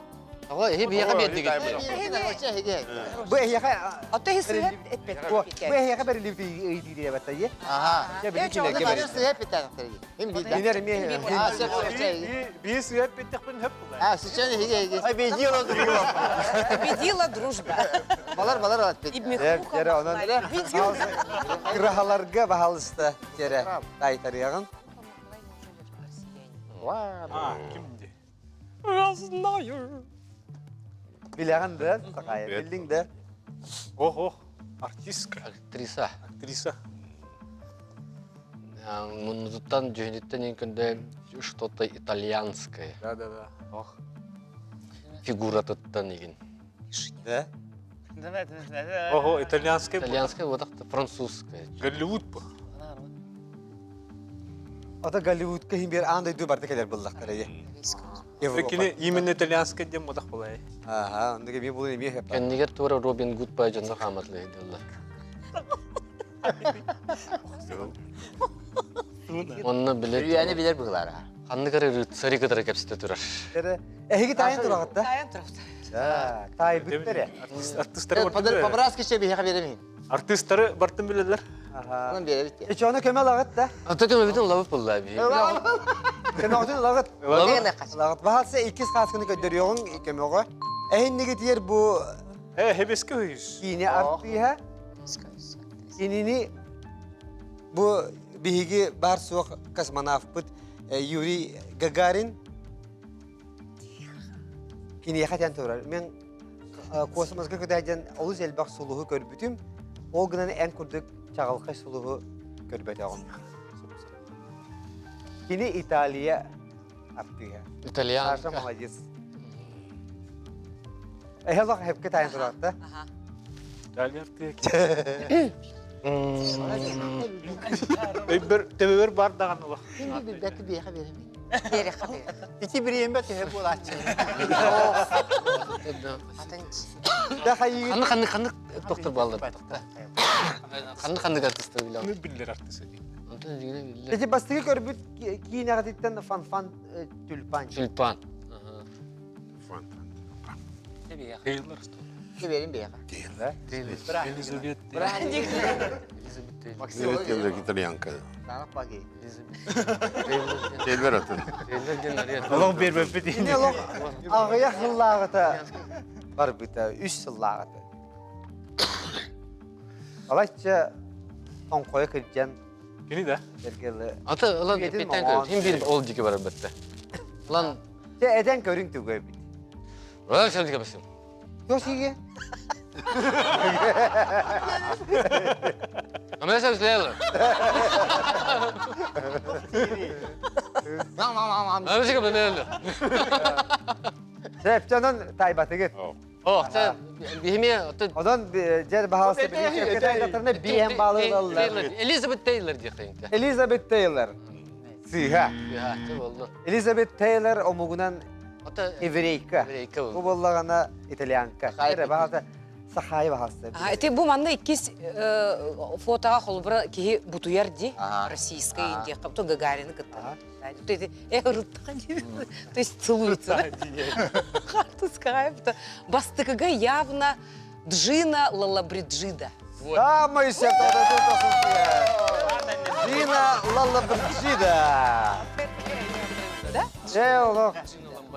Ого, эһи биһиэхэ биэрдигит. Бу эһиэхэ Ото иһи сыһыт эппет. бу эһиэхэ бэриллибит ыйытыы баттайы. Аха. Дьэ билигин кинилэргэ бэриллибит. Сыһа питтәхтер. Им билдэ. Кинилэр эмиэ А, сөп сөп. Би сыап биттехпин хөп була. А, сейчас хиге хиге. Победила дружба. Победила дружба. Балар балар алат И бит. Михлуха Дьэ, онон Маклай. Победила. кырахаларга баһалыста терэ тайтарыаҕын. А, кимди? Я знаю. Билэҕин да, Сахая, биллиҥ да. Ох, ох. Артистка. Актриса. Актриса. Муннутуттан дьүһүнүттэн ең күндө что-то итальянское. Да, да, да. Ох. Фигуратыттан игин. Да? Ого, итальянская. Итальянская вот так французская. Голливуд бу. Ото Голливудка хин бир аан дойду барда келер буллахтар эйе. Кини именно итальянская дем модах булай. Аха, онда ми булын эми хеп. Кэннигэр туора Робин Гуд бай дьонно хааматлы дылла. Онно билет. Үрүйәне билер быһылар. Ханнык эрэ рыцари кытары кэпсэтэ турар. Эһиги таайын турагытта. Тайын турабыт. Да, таай бүттере. Артистары бартын билелер. По-братски ще биһиэхэ биэремин. Артистары бартын билелер. Аха. Онон биэрэбит. Эчоны көмө лагыт да. Ата көмөбүтүн лабып булла би. Көмөтүн лагыт. Лагыт. Баһалса иккис хааскыны көдөрүөҕүҥ көмөҕө. Эһинниги тиер бу Э, хебеске huyuz. киини артыыһа. Кинини бу биһиги бар суох космонавпыт Юрий Гагарин киниэхэ тэн турар. Мен космоска көтәден олус элбэх сулуһу көрбүтүм. Ол гынан эн курдук чаҕылхай сулуһу көрбөтөҕүм. Кини Италия артыыһа. Итальян. Саша молодец. Эхелох хепке тайын турарта. Италия артыыһа. Өйбөр төбөбөр бар даҕаны олох. Ким билбэкки биһиэхэ биэремин. Биэриэххэ биэр. Ити бириэмэ төһө буолааччы. Атын Да хайыы. Ханнык ханнык ханнык доктор баллар. Ханнык ханнык артистар билэр. Bunu биллер артист эдин. Онтон дьиҥинэ биллэр. Эти бастыгы көрбүт киинэҕититтэн фан-фан тюльпан. Тюльпан. Тейлор. Биэрин биһиэхэ. Элизабет. Элизабет Тейлор. Тейлор итальянка. Санах баги. Элизабет Тейлор атын. Тейлор диэн арыйар. Олох бербеппит. Кини олох аҕыйах сыллааҕыта барбыта, үс сыллааҕыта. Балачча тоҥхойо кырдьан Кини да. эргелы. Ата ылан Үйэтин эппиттэн моҕоон. көрүт. Хин бир ол дьики барар бэтте. Ылан Те эден көрүҥ тугу эбит. Ролик сәлдиге басым. Туох сиге? Амел сәлдилер. Нам нам нам. Амел сәлдилер. Сәптөнөн тайбатыгыт. О, сен бихиме ата Онон жер баһалысы билиҥ биэм баалылаллар. Элизабет Тейлор диэхтэ. Элизабет Тейлор. Сыыһа. Я, те болду. Элизабет Тейлор омугунан Ата еврейка. еврейка Бу болду. боллаҕына итальянка. Эрэ баһалта сахай баһалсы. А, это бу манна иккис фотоға холбура киһи бутуяр ди российская Индия то Гагарины кытта. То есть то есть целуются. Хартуская. Бастыкыга явно Джина Лалабриджида. Самый Джина Лалабриджида. Да? Дьэ олох.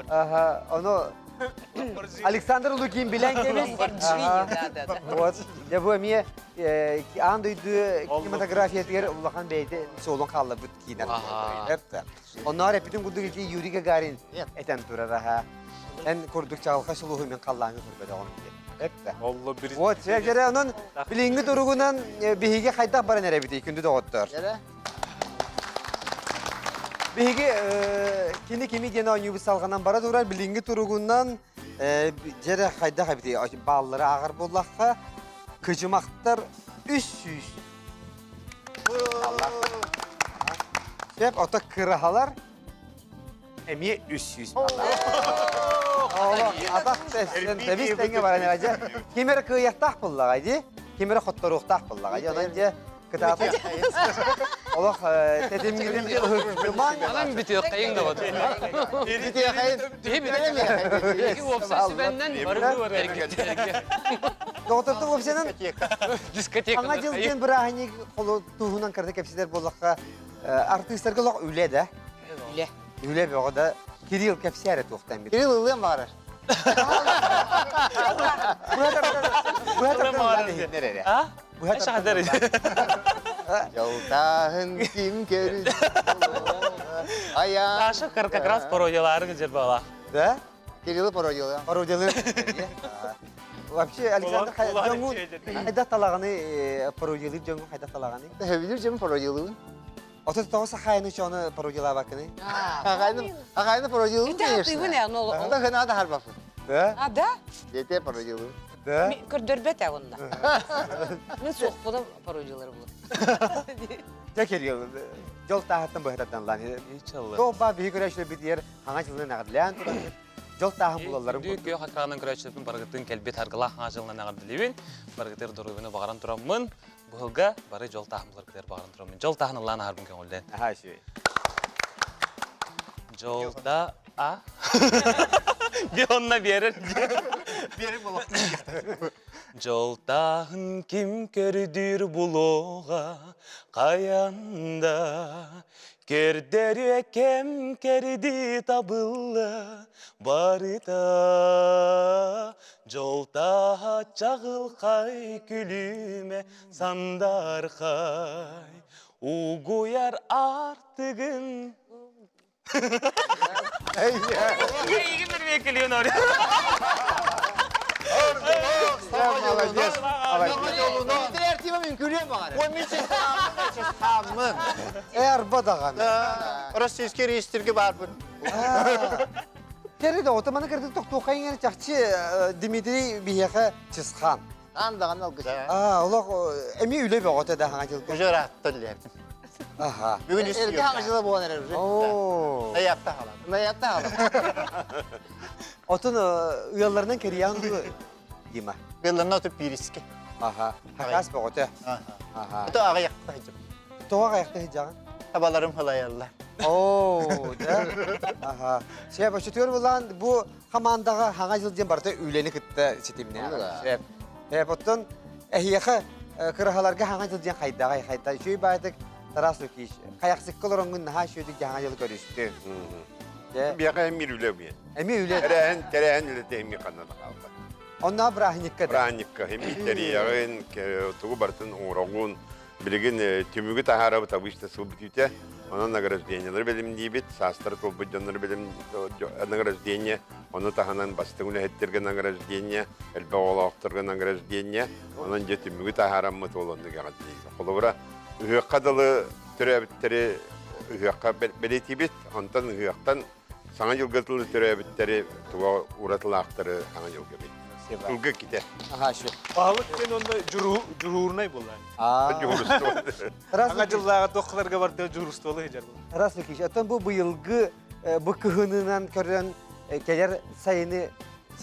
Ага, ону Александр Лукин билэн кэбис. Ламборджини, да, да, да. Вот. Дьэ бу эмиэ аан дойду кинематографиятыгар улахан бэйэтэ суолун хаалларбыт киинэ. Онноор эппитин курдук ити Юрий Гагарин этэн турар аха. Эн курдук чаҕылхай сулуһу мин халлааҥҥа көрбөтөҕүм диэн. Эппэ. Олло бир. Вот, дьэ онон билиҥҥи туругунан биһиги хайдах баран эрэбитий күндү доҕоттор? Биһиги кини кими диэн оонньуубут салҕанан бара турар билиҥҥи туругунан дьэ хайдах эбитий бааллары ааҕар буоллахха кыдьымахтар 300 Сөп, ото кыраһалар эмиэ 300 Атах тэбис тэҥҥэ баран эрэ ким эрэ кыайыахтаах буоллаҕа дии, ким эрэ хотторуохтаах буоллаҕа дии. Онон дьэ кытаатах олох тэтимҥитин ыһыктымаҥ. Анан бүтүөххэйиҥ да бот. Бүтүөххэйин. Биһиги уопсай сүбэннэн бары эргиттэргэ. Доҕоттордук уопсайынан Дискотека. Аңа дьыл диэн бырааһынньык туһунан кырда кэпсэтэр буоллахха артыыстарга олох үлэ да. Үлэ. Үлэ бөҕө да Кирилл кэпсээ эрэ туохтан бит. Кирилл ылыам баҕарар. А? Шахдар. Жолтааһын ким көрүс Ая. Саша как раз пародиялары жер бала. Да? Кириллы пародиялы. Пародиялы. Вообще Александр дьоҥҥун хайдах талаҕаны пародиялыыр дьоҥҥун хайдах талаҕаны? Сөбүлүүр дьон пародиялыыбын. 39 сахайны чону пародиялаабаккыный? Хахайны хахайны пародиялыыбын, конечно. Ити атыыбын но Онда хына да харбаппын. Да? А, да? Дете пародиялыыбын. Да? Көрдөрбөт ээ онно. Мин суохпуна пародиялары булар. Дьэ Кирилл, дьол тааһыттан быһататтан лаан. Тоҕ баа биһи көрөөччүлэр битиэр хаҥа дьылынан эҕэрдэлээн туран дьол тааһын булалларын Күндү күөх экранын көрөөччүлэрбин барыгытын кэлбит аргылаах хаҥа дьылынан эҕэрдэлиибин. Барыгытыр доруобуйаны баҕаран тураммын. Быһылга бары дьол тааһын буларгытыгар баҕаран тураммын. Дьол тааһын ыллаан аһарбын көҥүллээн. Аха үчүгэй. Дьол да а Би онно биэрэр. Биэрэр буолуох. Дьол тааһын ким көрдүүр булуоҕа хайанда Кердерүө кэм кэрди табылла барыта Дьол тааһа чаҕылхай күлүмэ сандархай Угуйар аартыгын Эйигин бирбиэккилиэн ори. Молодец, молодец. Хаммын. Эрба даҕаны. Российский реестрге барбын. Кери да, отаманы кырдык тохтуохайын чахчы Дмитрий биһиэхэ Чысхан. Аан даҕаны алгыс. Аа, олох эми үлэ бөҕөтө да хаҥа дьылга. Уже ырааттан лээбитим. Аха. Бүгүн үс Эргэ хаҥа дьыла буолан эрэр уже. Оо. Наятта халан. Наятта халан. Отун ыалларынан кэрийэҕин дуу, Дима? Ыалларынан оту пиирискэ. Аха. Хакас бөҕөтө. Аха. Ото аҕыйахта сылдьым. Тоҕо аҕыйахта сылдьаҕын? Табаларым халайаллар. Оо, да? Аха. Сөп, оччотугар булаан бу хамаандаҕа хаҥа дьыл диэн барыта үлэни кытта ситимнээх. Сөп. Сөп, оттон эһиэхэ кыраһаларга хаҥа дьыл диэн хайдаҕай хайда үчүгэй баайдык Тарас Лукич хайахсыкка олороҥҥун наһаа үчүгэйдик хаҥа дьылы көрүстүм. Биэхэ эмир үлэ эмиэ. Эмиэ үлэ. Тэрээһин, тэрээһин үлэтэ эмиэ ханна да хаалбат. Онно бырааһынньыкка да. Бырааһынньыкка эмиэ тэрийэҕин, тугу барытын оҥороҕун, Билигин түмүгү таһаарабыт обычно сыл бүтүүтэ. Онон награждениелары бэлэмниибит, саастары туолбут дьоннору бэлэм награждение, ону таһынан бастыҥ үлэһиттэргэ награждение, элбэх оҕолоохторго награждение. Онон дьэ түмүгү таһаараммыт ол оннук эҕэрдэлиибит. Холобура, ыһыахха дылы төрөөбүттэри ыһыахха бэлиэтиибит, онтон ыһыахтан Саҥа дьылга тылы төрөөбүттэри туга уратылаахтары саҥа дьылга бит. Тылга ките. Аха, şu. Баһылык диэн онно дьуруурнай буолла. Дьуһуурустуба. Саҥа дьыллааҕы туоххаларга барда дьуһуурустубалы сылдьар буолла. Тарас Лукич, оттон бу быйылгы бу кыһынынан көрөн кэлэр сайыны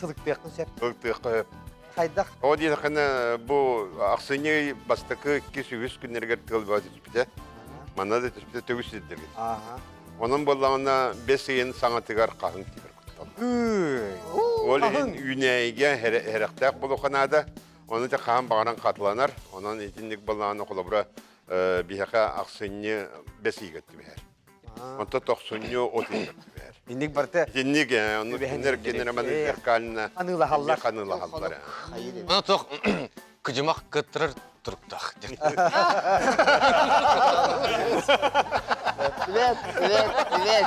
сылыктыаххын сөп. Сылыктыахха сөп. Хайдах? О диэтэххинэ бу ахсынньы бастакы 2-3 күннэригэр тыал бөҕө түспүтэ. Манна да түспүтэ төгүс сирдэргэ. Онон буоллаҕына бэс ыйын саҥатыгар хаһыҥ тибэр куттал. Ол иһин үүнээйигэ сэрэхтээх буолуохха наада. Ону те хаһан баҕаран хатыланар. Онон итинник буоллаҕына холобура биһиэхэ ахсынньы бэс ыйыгар түбэһэр. Онто тохсунньу от ыйыгар түбэһэр. Инник барыта Итинник ону кинилэр кинилэр маны зеркально аныылаһаллар. аныылаһаллар. Аны туох кыдьымах кыттырар туруктаах. Привет, привет, привет.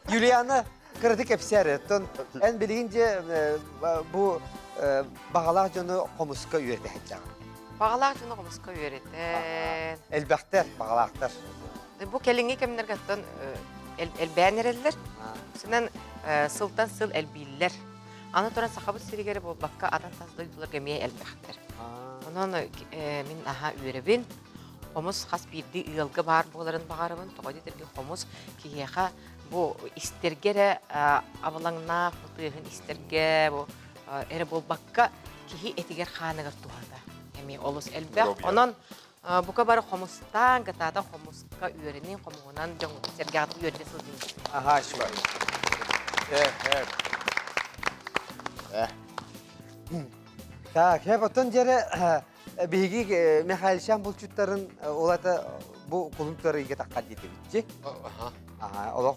Юлиана, кыраты кэпсээр. Оттон эн билигин же бу баҕалаах дьону хомуска үөрэтэ сылдьаҕын. Баҕалаах дьону хомуска үөрэтэн. Элбэхтэр, баҕалаахтар. Бу кэлиҥҥи кэмнэргэ оттон элбээн эрэллэр. Синэн сылтан сыл элбииллэр. Аны туран Сахабыт сиригэр буолбакка атын тас дойдуларга эмиэ элбэхтэр. Онон мин аһа үөрэбин. Хомус хас биирдии ыалга баар буоларын баҕарабын. Тоҕо диэтэргэ хомус киһиэхэ бу истэргэ эрэ абылаҥнаах, бу тыаһын истэргэ бу эрэ буолбакка киһи этигэр-хааныгар туһата эмиэ олус элбэх. Онон бука бары хомустаан, кытаатан хомуска үөрэниҥ, хомуһунан дьоҥҥутун-сэргэҕитин үөрдэ сылдьыҥ. Аһаа, үчүгэй. Так, хеп оттон дьэрэ биһиги Михайлшан булчуттарын улата бу кулун тутар ыйга таххар диэтибитчи. Аха, олох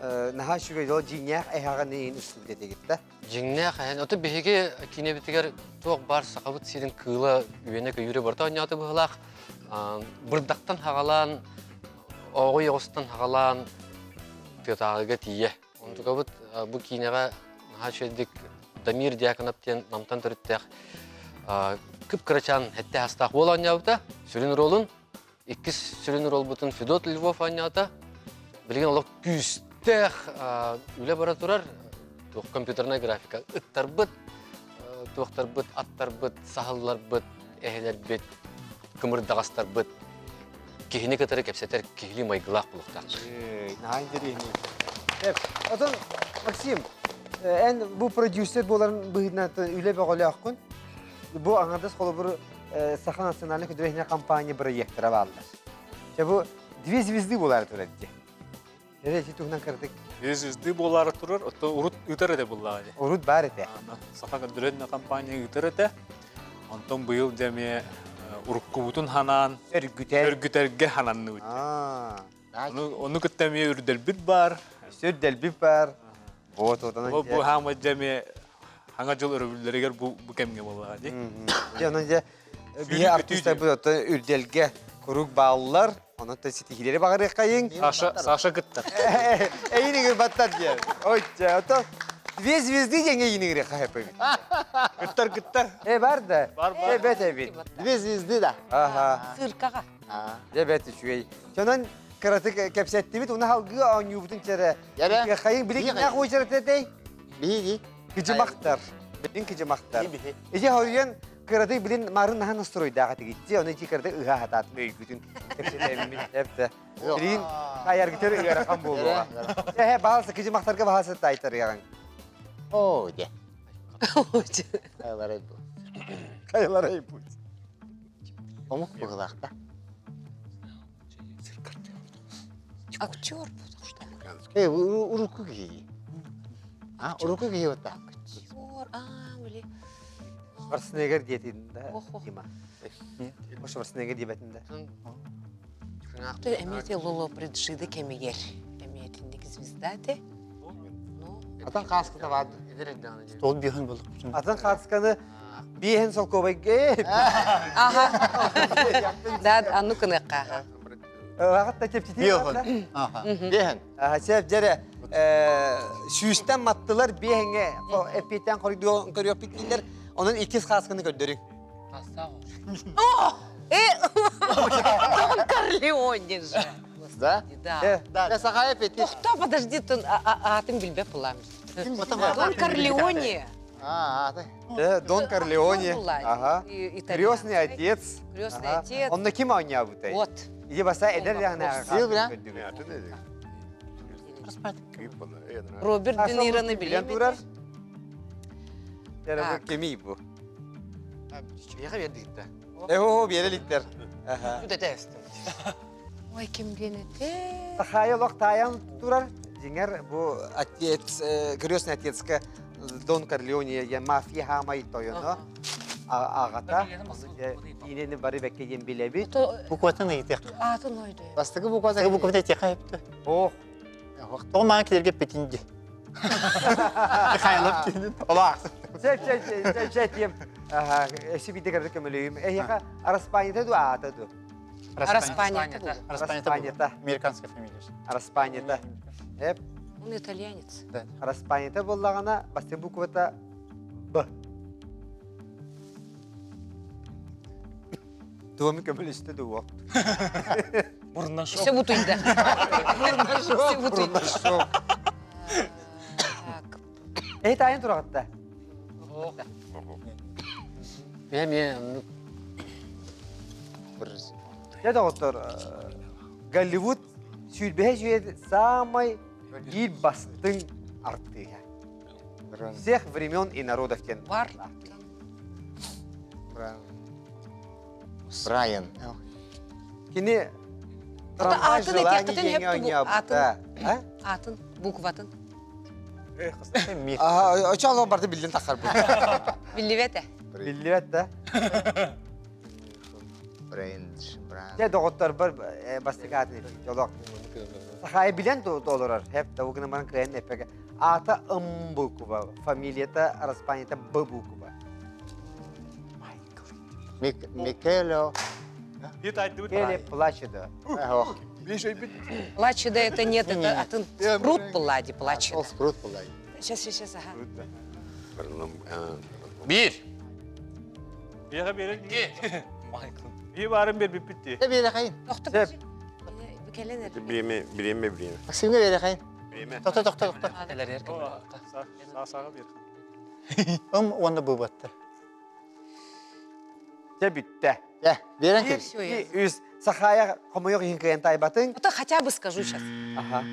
наһаа үчүгэй ол дьиҥнээх эһэҕин иин устубут этигит да. Дьиҥнээх эһэн. Ото биһиги киинэбитигэр туох баар сахабыт сирин кыыла үөнэ-көйүүрэ барыта оонньоото быһыылаах. Бырдахтан хаҕалаан, оҕуй оҕустан хаҕалаан тыатааҕыга тиийэ. Онтукабыт бу киинэҕэ наһаа үчүгэйдик Дамир Дьяконов диэн Намтан төрүттээх кып-кырачаан эттээх астаах уол оонньообута. Сүрүн ролун иккис сүрүн ролбутун Федот Львов оонньоото. Билигин олох күүстээх үлэ бара турар. Туох компьютерная графика ыттарбыт, туохтарбыт, аттарбыт, саһылларбыт, эһэлэрбит, кымырдаҕастарбыт киһини кытары кэпсэтэр киһилии майгылаах буолуохтаах. Наһаа интэриэһинэй. Отон, Максим, эн бу продюсер буоларын быһыытынан үлэ бөҕөлөөххүн. Бу аҥардас холобур Саха национальнай художественнай компания бырайыактара бааллар. Дьэ бу две звезды буолаары турар дии. Эрэ ити туһунан кыратык. Две звезды буолаары турар, оттон урут ыытар этэ буоллаҕа дии. Урут баар этэ. Саха художественнай компания ыытар этэ. Онтон быйыл дьэ эмиэ уруккубутун ханаан Өргүтэр. өргүтэргэ хананныбыт. Ону кытта эмиэ үрдэлбит баар. Үрдэлбит баар. Вот, вот, Бу хаама дьэ эмиэ Хаҥа дьыл өрөбүллэригэр бу, бу кэмҥэ буоллаҕа дии. Дьэ, онон дьэ, биһи артыыстарбыт оттон үрдэлгэ куруук бааллар. Онон ситиһиилэри баҕарыаххайыҥ. Саша, Саша кыттар. Эйин ыгырбаттар диэн. Ой, дьэ, ото две звезды диэн эйин ыгырыахха хэппэбит. Кыттар, кыттар. Э, бар да. Бар, бар. Э, бэт эбит. Две звезды да. Ага. Циркаҕа. Дьэ, бэт үчүгэй. Онон кыратык кэпсэттибит, уна халгыы оонньуубутун чэрэ. Ярэ. Хайын билигин нах уочарататай? Биһиги. Кыдьымахтар. Билин кыдьымахтар. Ити хоруйан кыратый билин марын наһан настроойдаах этигитти, оны ити кыраты ыһа хатаатын өйгүтүн кэпсэтэммин эпте. Билин айаргытыр ыарахан буолуоҕа. Эһэ баалса кыдьымахтарга баалса тайтарыаҕыҥ. Оо, де. Кайларай бу. Кайларай бу. Омук быһылаахта. Актер. Э, урукку киһи. А, урукку киһи вот Актер, а, били. Шварценеггер диэтин да, Дима. Шварценеггер диэбэтин да. Эмиэ Лоло Бриджида кэмигэр. Эмиэ итинник звезда те. Ну, Атын кааската бар. Ол биһин булук. Атын каасканы биэһин солкуобайга. Аха. Да, анну кыныакка. Ылаҕыт да чэпчэтии Биэһин. Аха. Биэһин. Сеп дьэрэ сүүстэн маттылар биэһиҥҥэ эппиэттээн көрүөхпүт дииллэр. Онон иккис хаасканы көрдөрүҥ. Э, Дон Корлеоне же. Да? Да. Да. Сахая пети. Тохто, подожди, атын билбэт булам. Дон Корлеоне. А, а, Дон Корлеоне. Ага. Крестный отец. Крестный отец. Онно ким оонньообутай? Вот. Иди баса эдэр Сил бля. Роберт Де Нироны билен турар. Бу кемий бу. Биэхэ биэрдигиттэ. Э, биэрэ иликтер. Ой, ким диэн этэ? Сахая олох таайан турар. Дьиҥэр бу отец, крестный отецка Дон Корлеоне я мафия хаамай тойоно аҕата. Киинени бары бэккэ диэн билэбит. Букватын ыйытыах. Аатын ойду. Бастакы буквата. Буквата этиэхэ эптэ. Ох. Тоҕо маан килерге петинди. Михайлов киинин. Олаах. Чэ, чэ, чэ, чэ, тиэм. Эси биде кэрдэ көмөлөйүм. Эһиэхэ Араспаанньата ду аата ду? Араспаанньата. Араспаанньата. Американская фамилия. Араспаанньата. Эп. Он итальянец. Араспаанньата буоллаҕына бастакы буквата Б. Туоми көмөлөстө дуо? Муруннан шок. Все бутуйда. Все бутуйда. Так. Эй, тайын турағытта. Мен оннук Дьэ, доҕоттор, Голливуд сүүрбэһэ сүйэ самай биир бастыҥ артыыһа. Всех времен и народов диэн. Бар. Брайан. Кини трамвай атын желаний этиэххитин диэҥҥэ сөп бу, оонньообута. А? Атын, букватын. Аха, очо барты биллин таххар бу. Биллибэт Биллибэт да. Брайан. Дьэ, доҕотторбор бастакы аатын олох. Сахаайа билэн толорор. Хеп да гына баран кыайан эппэкэ. Аата М буква, фамилията, распанията Б буква. Микело. Келе Плачедо. Плачеда это нет, это атын спрут была, Плачеда. Ол спрут была. Сейчас, сейчас, сейчас, ага. Биир. Биэхэ биэрэн Икки. Майкл. Бии баарын биэрбиппит дии. Биэре хайын. Тохто Сөп. кэлэн эрэ. Бириэмэ, бириэмэ, бириэмэ. Максимҥа биэре хайын. Бириэмэ. Тохто, тохто, тохто. Элэрер Саасаға биэр. Ым уонна быбатты. Дьэ бүттэ. Дьэ, биэрэн кэл. Всё, я. Үс Сахаайа хомойох иһин кыайан таайбатыҥ. Это хотя бы скажу сейчас. Аха.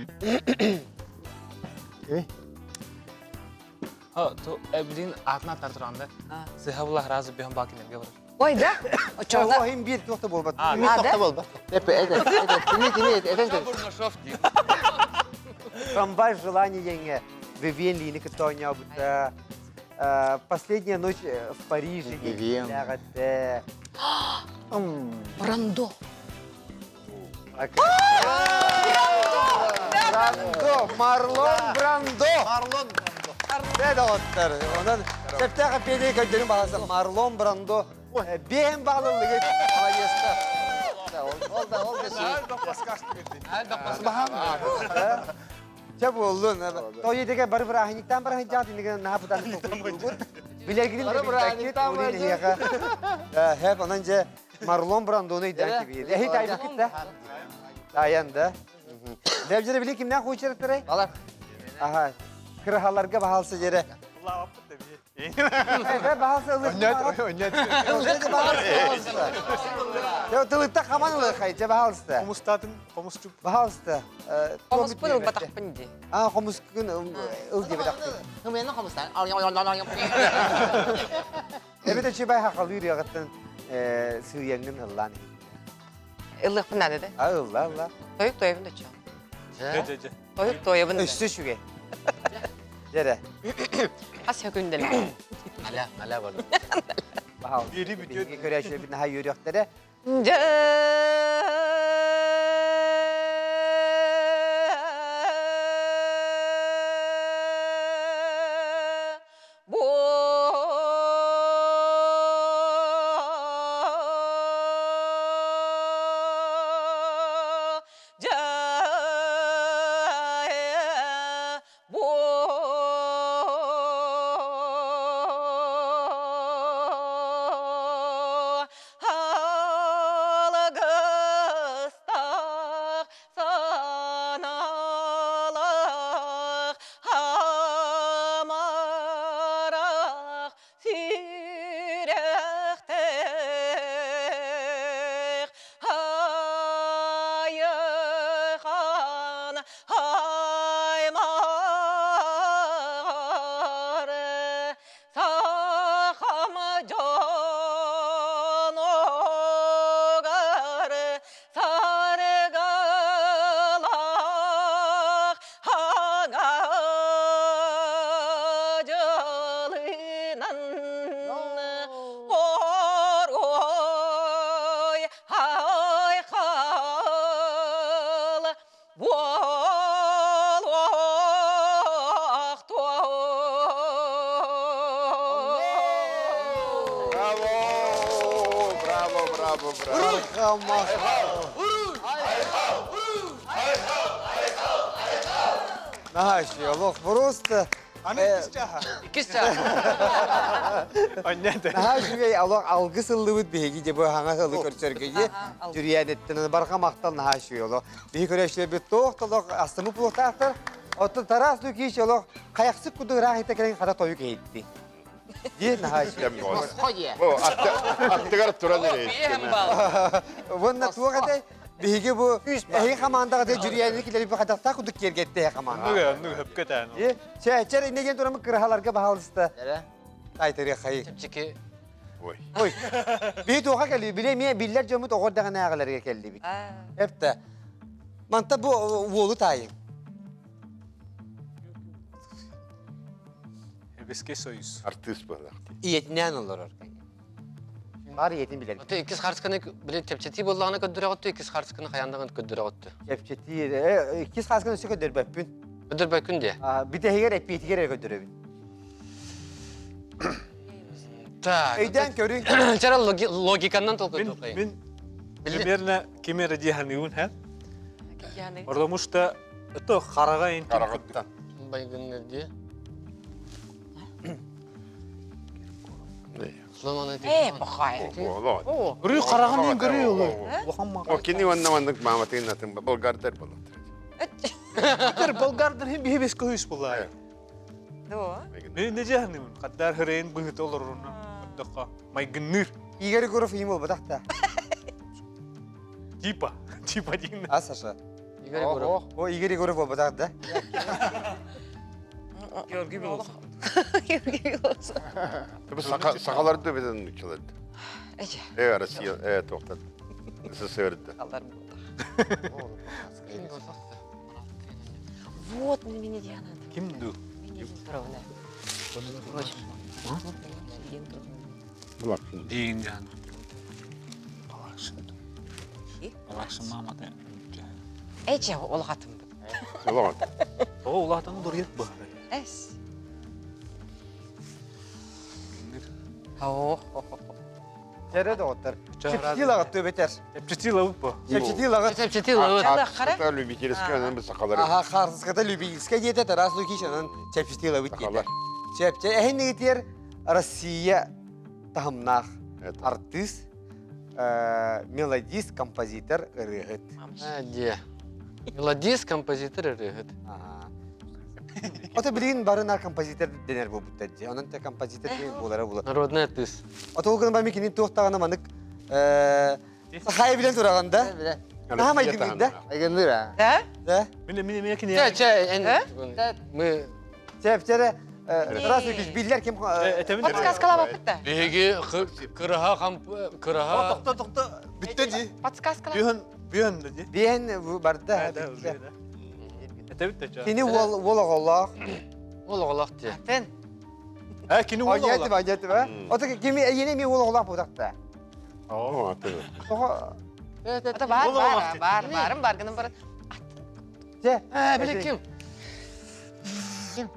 Ха, то эбилин аатына аттар туранда. Сыха була разы бэхэн бакинерге барар. Ой, да? Очоҕуна Оһин биир туох да буолбат. А, Мин А, тохто да? буолбат. Эпе, это, это, кини, кини, этен кэл. Бурнашов диир. Трамвай желаний диэҥҥэ Вивиен Лини кытта оонньообута. Последняя ночь в Париже Вивиен. диэн Брандо. Брандо, Марлон Брандо. Марлон Брандо. Дэ доҕоттор. Онон сөптөөх эппиэти көрдөрүн баҕаласа Марлон Брандо биэһин баҕалылыгы молодецта. Ол да, ол да сүй. Чэ буоллун. Тоҕо бары бырааһынньыктаан бараһынньаат иннигин наһаа бутан толкуйдуугут. Билэргитин Бары бырааһынньыктаан эһиэхэ. Хэп, онон дьэ Марлон Брандону өйдөөн кибиир. Эһи тайбыккыт да? Тайан да. Лэбдьэрэ били кимнээх хуучараттарай? Балар. Аха. Кыраһаларга баһалса дьэрэ. Баһалса ылык. Тылытта хаман ылыхай, дьэ баһалса. Хомустаатын, хомуступ. Баһалса. Хомуспун ылбатахпын дии. А, хомускун ыл диэбэтэхпин. Хымыйаны хомустаан. Эбэтэ чыбай хахалыыр яҕыттан сыыйаҥҥын ыллаан Ыллыахпын наада да. А, ылла, ылла. Тойук тойобун да чо. Дьэ, дьэ, дьэ. Тойук тойобун да. Өссө үчүгэй. Дьэрэ. Хас сөкүндэлэ. Аля, аля бар. Баһал. Бири бүтүө. Биһиги көрөөччүлэрбит наһаа үөрүөхтэрэ. Дьэ. Бу Алгыстах саналах амарах сүрэхтэх айыхан аймар сахам дьонугар саргылах хаҥа дьылынан орой айхал буолуохтун. Браво! Браво, браво, браво! Наһаа олох просто. Аны иккис чааһа. Иккис чааһа. Наһаа үчүгэй олох алгыс ыллыбыт биһиги дьэ бу хаҥас ылы көрсөргө дьэ Дьүрүйээнэттэн барҕа махтал наһаа үчүгэй олох. Биһи көрөөччүлэрбит туох да олох астымы буолуохтаахтар. Оттон Тарас Лукич олох хайахсык курдук ыраах иһитэ кэлэн хата тойук иһитти. Дии наһаа үчүгэй. Босхо дьиэ. Аттыгар туран эрэ. Уонна туох этэй? Биһиги бу эһиги хамаандаҕа дэ Дьүрүйээни килэри бу хатахтаах курдук киэргэтте хамаанда. Оннук оннук хөпкө тээн. Чэ, инне диэн турамы кыраһаларга баһалыста. Айтырыахайы. Чэпчэки. Ой. Ой. Биһи туоха кэлли, биле мие биллэр дьоммут оҕор даҕанааҕыларга кэллибит. Эпте. Манта бу уолу таайын. Эбеске союз. Артыыс буолар. Ийэтинээн олорор. Бар ийэтин билэр. Аты иккис харсканы били чэпчэтии буоллаҕына көрдөрөҕүттү, иккис харсканы хайаан көрдөрөҕүттү. Чэпчэтии, иккис харсканы өссө көрдөрбөппүн. Көрдөрбөккүн диэ. Бүтэһигэр эппиэтигэр эрэ көрдөрөбүн. Так. Өйдөөн көрүҥ. Чара логиканнан толкуйдуоххайын. Мин примерно ким эрэ дии саныыбын һэ. Потому что это хараҕа ин Хараҕыттан. Байгыннар дии. Э, пахай. Көрүү хараҕын иин көрүү олу. Улахан О, кини уонна маннык мааматын атын болгардар болоттар. Битер болгардар хим биһи бес көһүс булаа. Да. Мен не жаһанымын. Хаддар хырайын быһыты олоруна. Отдохо. Майгынныр. Игорь Егоров им болбатах та. Типа. Типа дин. А, Саша? Игорь Егоров. О, Игорь Егоров болбатах да? Георгий Белоусов. Георгий Белоусов. Сахаларды беден нучаларды. Эче. Э, Россия, э, тоқтат. СССР-да. Алар Вот меня Диана. Ким ду? Петровна. Дейін жан. Балакшын. Балакшын мама да. Эче олғатым. Олоҕон. О, улаатан дуруйат бу. Эс. О, Чэрэ доҕоттор. Чэпчэтии төбөтер. Чэпчэтии лабыт бу. Чэпчэтии лагыт. Чэпчэтии лабыт. Хаартыската любительскай, онон сахалар. Аха, хаартыската любительскай диэтэ Тарас Лукич, онон чэпчэтии лабыт диэтэ. Чэпчэ эһин нэгитиэр Россия таһымнаах артыыс, мелодист, композитор, ырыаһыт. Дьэ. Мелодист, композитор, ырыаһыт. Ото билигин барына композитор дэнэр буолбуттар дии. Онон те композитор диэн буолара буолар. Народный артыыс. Ото ол гынан баран кини туохтаҕына манык сахайы билэн тураҕын да? Наһаа майгынныыр да? Майгынныыр а? Да? Да. Мин мин мин кини. Чэ, чэ, эн мы Чэ, чэ, Тарас Лукич биллэр ким Подсказкалаабаппыт да. Биһиги кыраһа кыраһа Тохто, тохто. Бүтте ди. Подсказкалаа. Биһэн, биһэн да ди. Биһэн барда. Это битте ча. Кини уол уол оҕолоох. Уол оҕолоох дии. Атын. Э, кини уол оҕолоох. Аньятыба, аньятыба. Ото кими эйине ми уол оҕолоох буутахта. Оо, аты. Тоҕо Ата бар, бар, бар, барым бар гынан баран. Чэ. Э, били ким?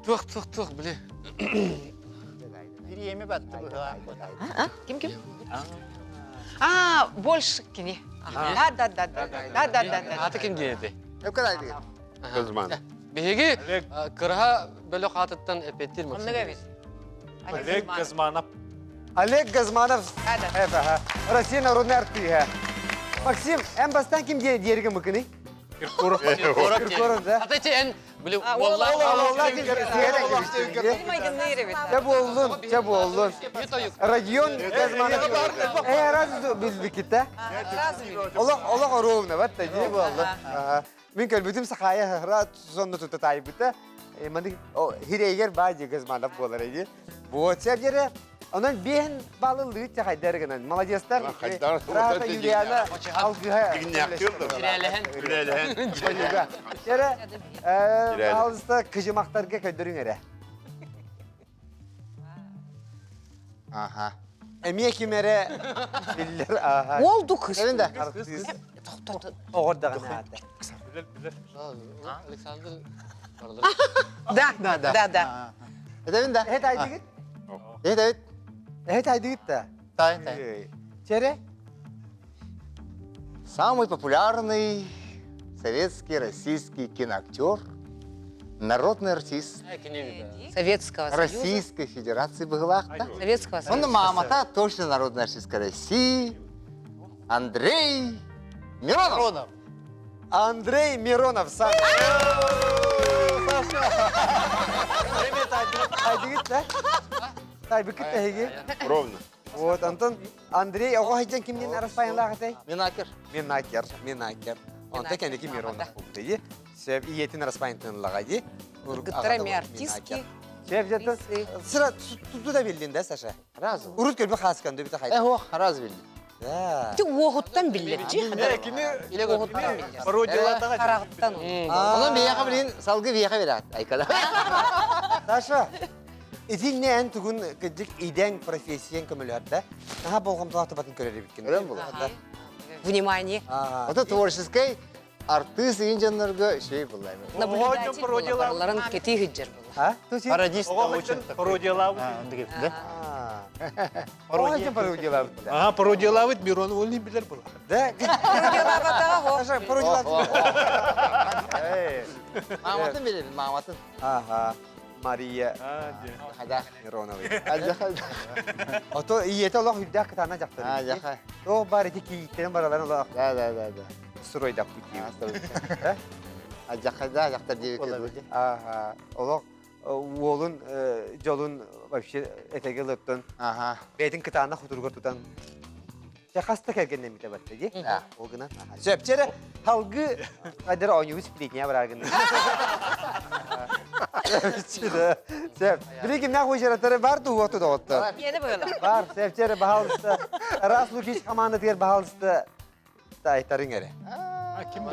Туох, туох, туох, били. Бириэми батты быһа. Ким ким? А, больше кини. Да, да, да, да, да, да, да, да. Аты ким диэти? Өккөр Кызман. Биһиги кыраһа бөлөх аатыттан эппиэттиир Оннук эбит. Олег Газманов. Олег Газманов. Россия народный артыыһа. Максим, эн бастан ким диэргэ мыкыный? Киркоров. Киркоров, да? Ата эн били Уолла Чэ буоллун, чэ буоллун. Родион Газманов. Э, раз билбикитэ. Олох, олох оруолуна батта дии буоллун. Мин көрбүтүм сахая рад сонно тута тайбыта. Маны хирейгер баа дии Газманов буолар ди. Вот сәбдері Онон биэн балылыы хайдар гынан. Молодецтар. Рата Юлиана алгыһа. Үлэлэһэн. Эрэ алыста кыжымактарга көдөрүң эрэ. Аха. Эмиэ ким эрэ биллэр аха. Уолду кыз. Эбин да. Оҕор даҕаны аата. Александр Да, да, да, да. Этэбин да. Эһэт айдыгыт? Эһэт Эһэт айдыгыт да. Тай, тай. Чэрэ? Самый популярный советский российский киноактер. Народный артист Советского Союза. Российской Федерации быһылаахта. Советского Союза. Онно маамата точно народная артистка России Андрей Миронов. Миронов. Андрей Миронов сам. Айдыгыт да? Тайбыкыт тэһиги. Ровно. Вот, Антон, Андрей, оҕо сылдьан кимнин араспайылаах этэй? Минакер. Минакер, Минакер. Онто кэнники Миронов буолбута Сөп ийэтин араспайынтын ыллаҕа дии. Кыргыттара эмиэ артистки. Сөп дьэ сыра туту да биллин да Саша? Разу. Урут көрбө хааскан да бүтэ хайда. Э, ох, раз биллин. Да. Ти уоһуттан биллэр дии. Кини Уоһуттан биллэр. пародиялатаҕа Хараҕыттан. Онон биһиэхэ билин салгы биһиэхэ берат. Айкада. Саша, итиннэ эн тугун кырдьык идэҥ профессияң көмөлөһөр да? Наһаа болҕомтолоох табатын көрөр эбиккин. Көрөн буолар. Внимание. Ото творческий артыыс игин дьоннорго үчүгэй булла. Наблюдатель буолар, барыларын кэтии сылдьар буолар. А? Туси? Пародист Оҕо очень такой. пародиялаабыт. А, он такой, да? Пародия пародиялаабыт. Ага, пародиялаабыт Миронов ол билер була. Да? Пародиялаабатаҕа Саша, пародиялаабыт. Мааматын билебин, мааматын. Ага. Мария Хада. Миронова. Ажаха. Ото ийэтэ олох үрдээх кытаана дьахтар. Ажаха. Тоох баар ити кийииттэрин бараларын олох Да, да, да, да. стройдаппыт диэбит. Ажаха да, дьахтар диэбит. Ага. Олох уолун дьолун вообще этэгэ ылыттан Ага. бэйэтин кытаанах хутуругар тутан Чэ хаста кэргэннэммитэ барта дии. Ол гынан. Сөп чэрэ халгы айдар оонньуубут сплетня барар гына. Сөп. Били кимнээх уочараттары бар туһуохту доҕоттор. Иэне быһыла. Бар, сөп чэрэ баһалыста. Раз Лукич командатыгар баһалыста таайтарыҥ эрэ. Ким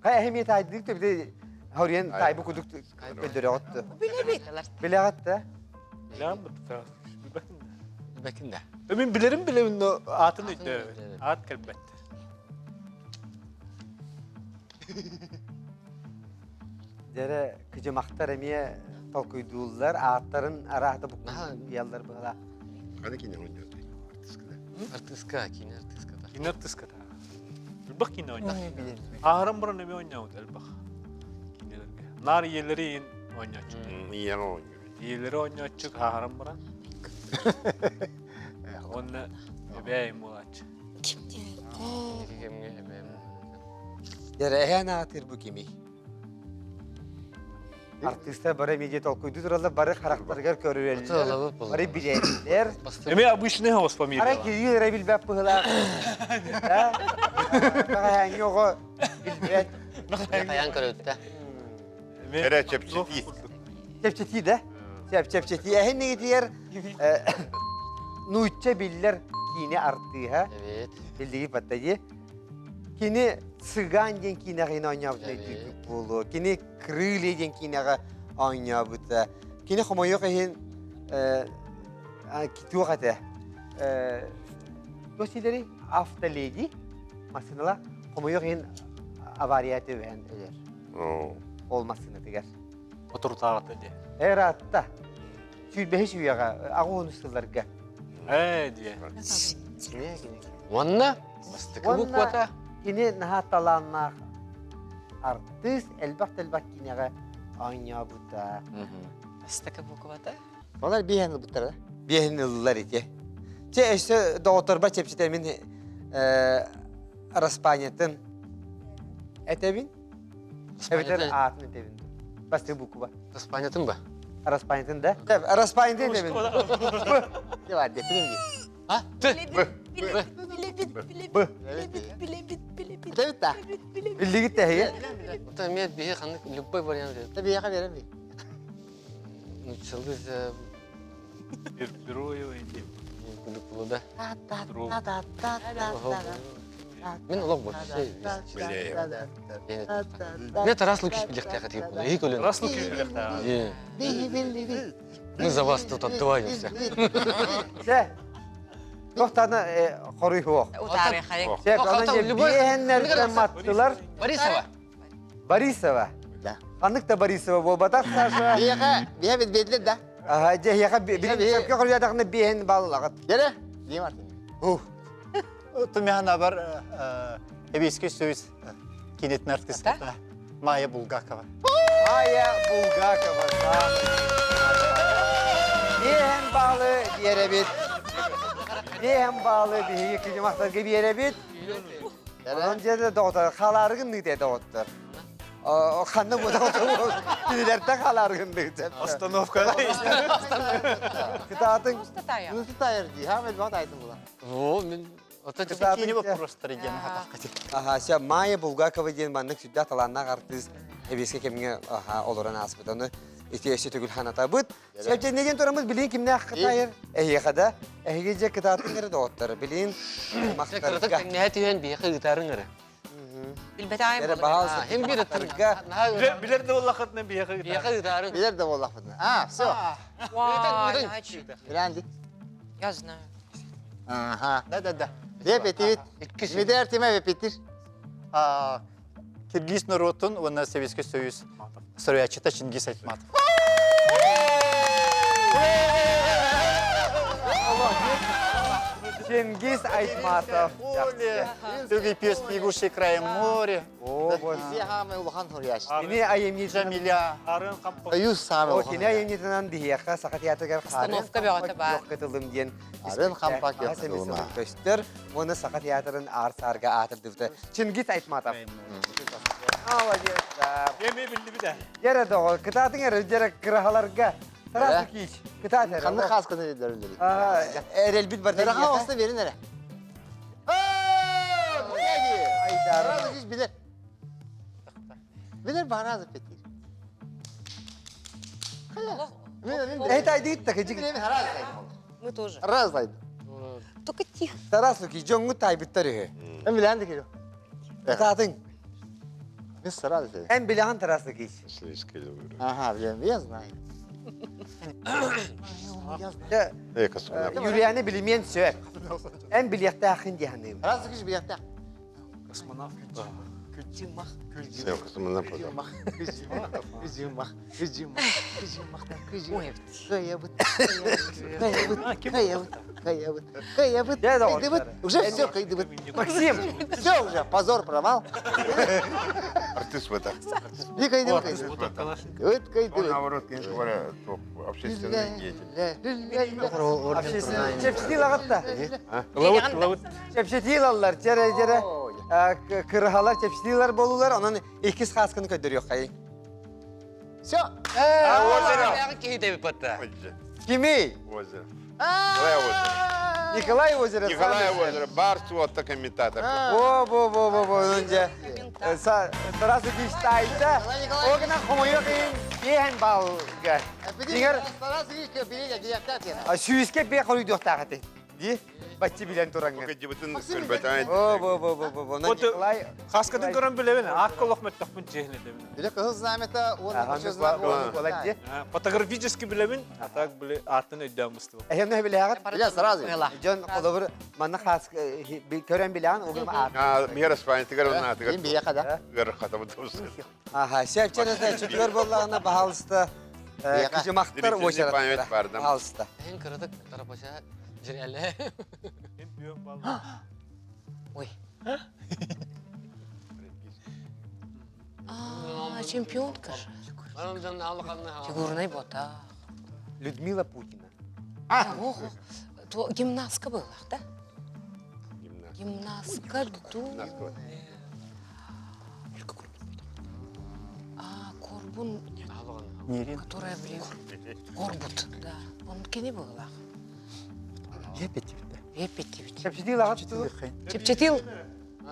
Хай эһэмиэ таайдык да били хоруйан таайбы кудук өдөрөҕөттө. Билэбит. Билэҕит да? Билэҕин бытта. Билбэтин да. Билбэтин да. Мин билерим билебин, но аатын өйдөөбүт. Аат кэлбэт. Дьэрэ кыдьымахтар эмиэ толкуйдууллар, ааттарын араата буккуйаллар быһыла. Ханы кине ойнуотай? Артыскада. Артыска, киинэ артыската. Кине артыската. Элбэх кине ойноо. Ааһаран баран эмиэ ойнообут элбэх кинилэргэ. Наар ийэлэри иин ойнооччу. Ийэҕэ оонньуур. Ийэлэри ойнооччу ааһаран баран. Уонна эбээ буолааччы. Ким диэн? Кэмҥэ эбээм. Дьэрэ эһээн аатыыр бу кимий? Артыыстар бары медиа толкуйдуу тураллар, бары харахтарыгар көрүрэллэр, бары билэллэр. Эми обычный хаос фамилия. Арай киһи эрэ билбэт быһылаах. Бэҕэһээҥҥи оҕо билбэт. Хайаан көрөттэ. Эрэ чэпчэтии. Чэпчэтии да? Чэп чэпчэтии. Эһин нэгитигэр нуучча биллэр киинэ артыыһа. Биллиги баттади. Кини Цыган диэн киинэҕэ оонньообутун өйдүүрбүт буолуо. Кини Крылья диэн киинэҕэ оонньообута. Кини хомойуох иһин туох этэ? Туох сиилэрий? Автоледи массыынала хомойуох иһин авария түбэһэн өлөр. Ол массыынатыгар. Отурутааҕыта дии. Ыраатта. Сүүрбэһис үйэҕэ, аҕыс сылларга. Ээ диэ. Уонна бастакы буквата кини наһаа талааннаах артыыс, элбэх да элбэх киинэҕэ оонньообута. Бастакы буквата. Олар биэһин ылбыттара. Биэһин ыллылар ити. Чэ, өссө доҕотторбор чэпчэтэмин Распанятын этэбин. Эбэтэр аатын этэбин. Бастакы буква. Распанятын ба? Распанятын да? Распанятын этэбин. Давай, депиним ди. А? Т. Б. Б. Этэбит да. Биллигит тэһиги. Это эмиэ биһи ханнык любой вариант. Та биһиэхэ берем би. Нуччалыы Бюро да. Мин олох вообще Мне Тарас Лукич билиэхтээх этигит буолла. Иһи көлөн. Тарас Лукич билиэхтээх. Мы за вас тут отдуваемся. Чэ. Туохтаана хоруй суох. Утары хайык. Чэ, онон биэһэннэртэн маттылар. Борисова. Борисова. Да. Ханнык да Борисова буолбатах, Саша. Биһиэхэ, биһиэхэ билбэтилэр да. Аха, дьэ, эһиэхэ билин сөпкө хоруйдаатахына биэһин баллаҕыт. Дьэрэ, дии Мартин. Тумяханабар Эбийский Союз. кинетин артыската Майя Булгакова. Майя Булгакова. Биэһэн баалы биэрэбит. Биэһэн баалы биһиги кыдьымахтарга биэрэбит. Онон дьэ доҕоттор халаарыгын ныытэ доҕоттор. Ханна бу доҕоттор кинилэртэн халаарыгын ныытэ. Остановкаҕа Кытаатыҥ. Ну тайыр дии, ха мен бат айтым була. О, мен Кини вопростары диэн хатахха Аха, ся Майя Булгакова диэн маннык сүрдээх талааннаах артыыс эбиэскэ кэмҥэ аха, олорон ааспыт. Ону ити өссө төгүл ханатабыт. Сөп дьэ тураммыт билин кимнээх кытайыр? Эһиэхэ да, эһиги дьэ кытаатын эрэ доҕоттор. Билин Кыратык махтарга. тэҥнэһэ түһэн биһиэхэ ыытаарыҥ эрэ. Билбэтэ Эрэ баһаалыста Хим бир махтарга. Билер да боллахытына биһиэхэ Биһиэхэ ыытаарыҥ. Билер да боллахпытына. А, все. Биланди. Я знаю. Ага. Да, да, да. Репетит. Иккис. Мидер тиме репетир. Киргиз норуотун уонна Советский Союз суруйааччыта Чингиз Айтматов. Чингиз Айтматов. Тугий пес, бегущий краем море. О, боже. Самый улахан суруйааччы. Кини айымньытынан Джамиля. Арын кампа. Союз самый О, улахан. кини айымньытынан биһиэхэ Саха театрыгар Остановка бөҕөтө баар. кытылым диэн Арын хампак yok кытылыма. көстөр. Уонна Саха театрын аар саарга аатырдыбыта. Чингиз Айтматов. Молодец. Эми билди бит. Дьэрэ доҕор, кытаатыҥ эрэ, дьэрэ кыраһаларга. Тарас Лукич, кытаат эрэ. Ханны хасканы дөрүлдү. Эрэлбит бар. Раха оста берин эрэ. Айдар. Сразу билер. Билер баразы петир. Эй, тайдыт так, иди. Мы тоже. Раз дайды. Только тихо. Тарас Лукич, дьоҥҥу тайбыттар үһү. Мен билен де келю. Кытаатыҥ. Мен сразу. Эн билэҕин Тарас Лукич. Ага, билем, я знаю. Дьэ, Эй, космонавт. Юрияны билимиэн сөп. Эн билиэхтээххин дии саныыбын. Раз Лукич билетте. Космонавт. Все, космонавт. Ой, Дьэ, доҕоттор. Уже все, кайдыбыт. Максим! Все уже, позор, провал. Артист в это. И кайдыбыт. Вот Он, кайдыбыт. наоборот, конечно говоря, топ, общественный деятель. Чэпчэтии лаҕатта. Лавыт, лавыт. Чэпчэтии лаллар, дьэрэ дьэрэ кырыһалар чэпчэтиилэр буолулар, онон иккис хаасканы көрдөрүөххэй. Все. Киһи тэбит батта. Кими? Озеров. Николай Озеров. Николай Озеров. Николай Озеров, бар суотта комментатор. Во, во, во, во, во, онже. Тарас Лукич тайда. Огна хомойоқин биэхэн балга. Дигэр Тарас Ильич билет билетте. сүүске бе хоруйдуохтаахаты. Ди баччы билен тураңгын. Кыдьыбытын көрбөтөн. Во, во, во, во, во, во. Вот, Николай Хаскатын көрөн билебин. Акколох мөттөхпүн чехне дебин. Биле кызыл знамята, он Ага, еще знак знак. болар ди. Фотографически билебин, а так биле атын өйдөм быстыбы. Эхемне билэҕит. Биле сразу. Дьон холобур манна хаас көрөн билэҕин угум аат. А, мера спанитыгар Мен оннаатыгар. бие када. Гар хатабы тубус. Аха, сәпчәне чөтүгөр боллаҕына баһалыста кыжымахтар Зрительный память бар, да. Баһалыста. Эн кыратык тарапаша жирэлэ. Ой. А, чемпионка же. Фигурный бота. Людмила Путина. А, ох, то гимнастка была, да? Гимнастка ду. А, Корбун, которая, блин, Корбут, да. Он кини была. Репетит. Репетит. Чэпчэтии лаҕат туу. Чепчетил.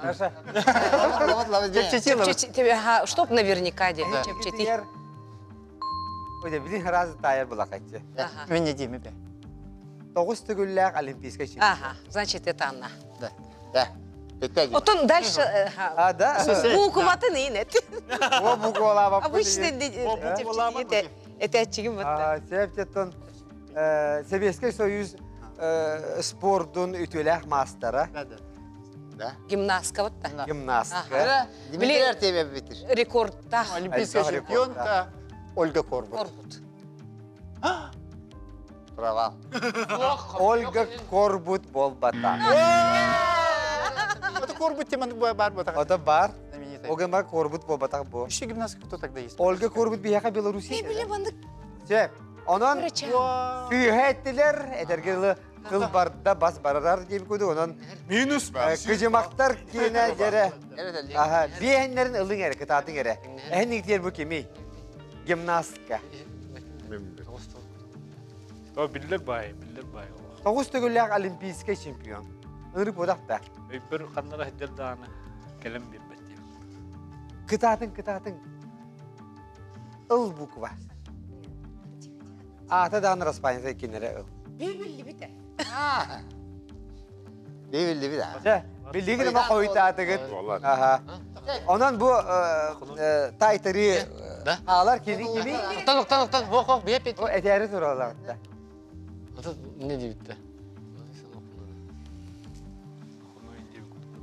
Хорошо. Чепчетил. Чтоб наверняка, де. Чепчетил. Ой, билин харазы тайыр булакачы. Ага. Мен не деймін бе. Тоғыз төгүллээх олимпийскай чемпион. Ага, значит, это она. Да. Да. Потом дальше... А, да? Букватын инет. О, буквалаба. Обычно это отчигим вот так. Септеттон Советский Союз спордун үтүлээх мастера, Да, да. Да. Гимнастка вот так. гимнастка. Дмитрий Артемьев битир. Рекорд та. Олимпийская Альберт чемпионка Ольга Корбут. Корбут. Провал. Ольга Корбут болбата. Это Корбут теман бар бар. Ото бар. Огема Корбут буолбатах бу. Еще гимнастка кто тогда есть? Ольга Корбут биһиэхэ Белоруссия. Били маннык Сөп. Онон сыыһа эттилэр, этэргэ дылы кыл барда бас барарар диэбит курдук. Онон Минус. кыдьымахтар киэнэ дьэрэ. Аха, биэһиннэрин ылыҥ эрэ, кытаатыҥ эрэ. Эһин иҥтиэр бу кимий? Гимнастка. То биллэр баай, биллэр баай. Тоҕус төгүллээх олимпийскай чемпион. Ынырык буолах да. Өйбөр ханнара сылдьар даҕаны кэлэн биэрбэт диэн. Кытаатыҥ, кытаатыҥ. Ыл буква. Аата даҕаны распаанньата кинилэрэ ыл. Биллибитэ. Биллибит Дьэ, билигин ама хойутаатыгыт. Аха. Онон бу таайтарыы хаалар кини кими? Октан, октан, октан, хох, хох, бие пет. О, этээри туралаҕытта. Ата не диэбиттэ?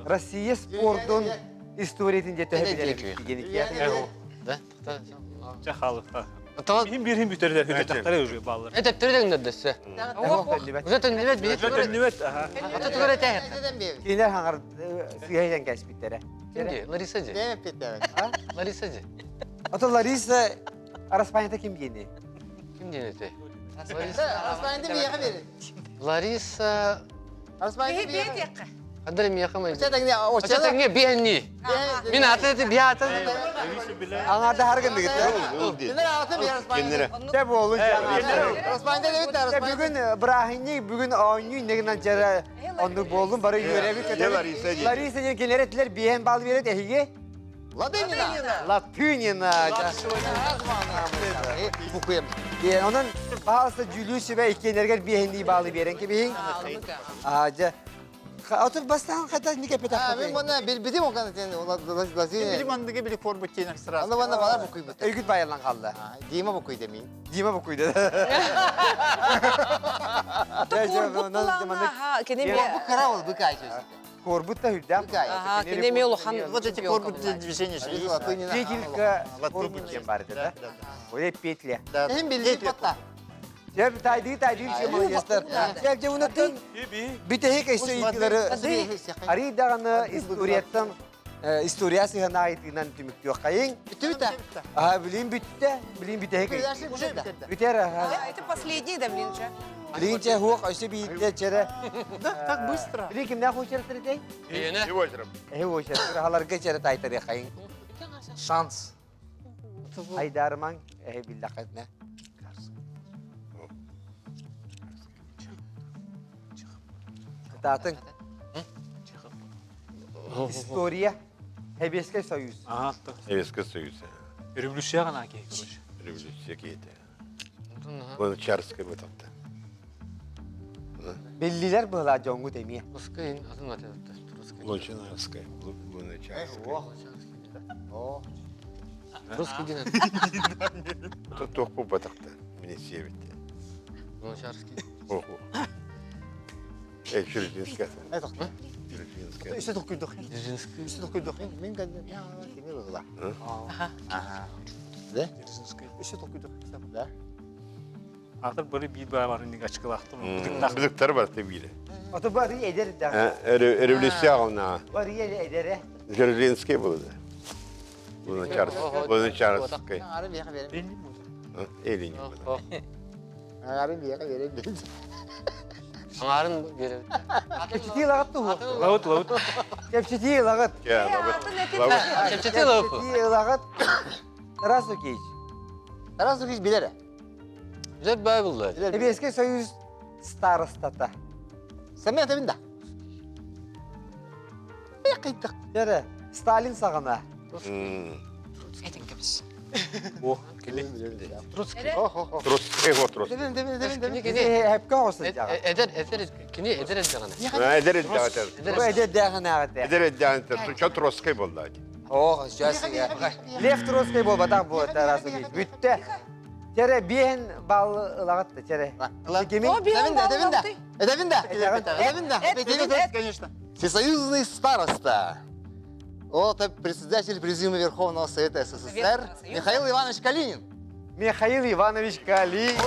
Россия спордун историятын дьэ төһө билэр эбит Да? Чэ хаалыхта. Биһим биирин бүтэрдэр хүтэтахтары уже бааллар. Этептери теңнердессе. Уже теңнебет бие. Теңнебет, аха. Ата тугар этэ. Кинилер хаҥар сыһайдан кэспиттэрэ. Ким Лариса же. Лариса же. Ото Лариса Араспаанньата ким диэни? Ким диэн этэй? Араспаанньата миэхэ бери. Лариса Араспаанньата миэхэ. Хаддар миэхэ май. Оча тэҥне Оча тэҥне биэнни. Мин аты эти би аты. Аңарда харгын дигит. Кинер аты би араспаанньата. Те болу. Араспаанньата дебит араспаанньата. Бүгүн бырааһынньык, бүгүн оонньуу иннегинэн жара оннук болдум бары үөрэбит көтөбүт. Лариса диэн. Лариса диэн кинилэр этилер биэһэн баал биэрет эһиги. Ладынина. Латынина. Букуем. Онон баалса дьүүлүү сүбэ иккиэннэригэр биэһиннии баалы биэрэн кэбиһиҥ. Дьэ. Отут бастаан хата не кепетах. Мен мана билбитим окан сен Латынина. Били мандыгы били корбут тиэн сразу. Аны мана бала букуйбут. Өйгүт байылан қалды. Дима букуйда мин. Дима букуйда. Корбут булана, кини Бу кыра ол быкай сөз. Корбут та хүрдәк. Кини эме улахан Вот эти корбут движения же есть. Петелька корбут диэн бар да. Ой, петля. Эм билбит батта. Жеп тайды тайды молодецтер. Жеп же унаттан битеһик эссе итилери ари даганы историяттан история сыһана айтынан түмүктүөх кайын. Бүтү Аха, билин бүттэ, билин битеһик. Бүтер. Это последний да, блин, же. Билин че хуок өсө биитте чере. Да, так быстро. Билин кимнәх очерттер дей? Эне. Эһи очерттер халарга чере тайтары кайын. Шанс. Айдарман эһи биллакытна. Кытаатын. История. Хебеске союз. Ага. Советский Союз. Революция гана кей, короче. Революция кейте. Луначарская бытапта. Биллилер была жоңгу темие. Русский атын аты. Русский. Луначарская. Луначарская. Русский дин. Тут тоқпу батақта. Міне себетте. Луначарский. Оху. Эй, Чуржинская. Чуржинская. Үсө токуйдук. Дзержинский. Үсө токуйдук. Мен кәдім кеме бұғыла. Да? Үсө токуйдук. Да. Атыр бары бир бар ник ачкылахтым. Біліктер бар тебиле. Ото бары эдер да. Революция ғална. Бары эдере. Дзержинский был да. Луначарская. Луначарская. Ары бияқа берем. Элин. Ары бияқа берем. Аңарын бере. Кепчети лагат ту. Лаут, лаут. Кепчети лагат. Чепчети лауп. Кепчети лагат. Тарас Лукич. Тарас Лукич билер. Билер бай булды. Хебеске союз старостата. Сәмен атабын да. Қайттық. Жәрі, Сталин сағына. Этин кебис. О, кели. Троцкий. Троцкий, вот Троцкий. Дебин, дебин, дебин, дебин. Кини Хепке оғысын жағы. Эдер, эдер, кини эдер эдер. Эдер эдер. Бұл эдер дәғін ағыты. Эдер эдер. Чо Троцкий болды. О, жасы. Лев Троцкий бол батақ бұл Тарас Лукич. Бүтті. Тере биен бал ылағатты, тере. Кемин? Дебин да, дебин да. Дебин да. Дебин да. Конечно. Всесоюзный староста. Вот председатель Президиума Верховного Совета СССР Михаил Иванович Калинин. Михаил Иванович Калинин.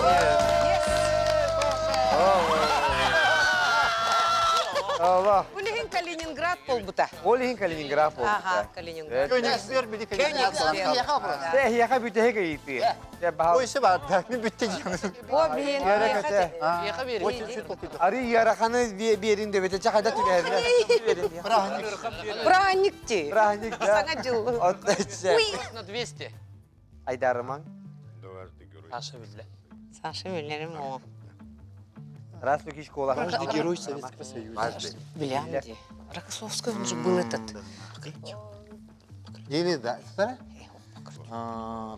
Allah. Булигин Калининград. Калининград буолбута. Ол иһин Калининград буолбута. Ага, Калининград. Кёнигсберг били Калининград. Тэ эһиэхэ бүтэһик ыйытыы. Дьэ, баһал. Ой, все бар, мен бүтте диэн. О, биһин Эһиэхэ биэрин. Очень чуть толкуйда. Ары ыараханы биэрин дөбөтө чэ хайда түбэһэрler. Праздник. Праздник ти. Праздник да. Саҥа дьыл. От Уй. На 200. Айдарымаҥ. Саша биллэ. Саша билэрим о. Раз Лукич школа. Каждый герой Советского Союза. Билям ди. Рокоссовский, он же был этот. Или да, смотри.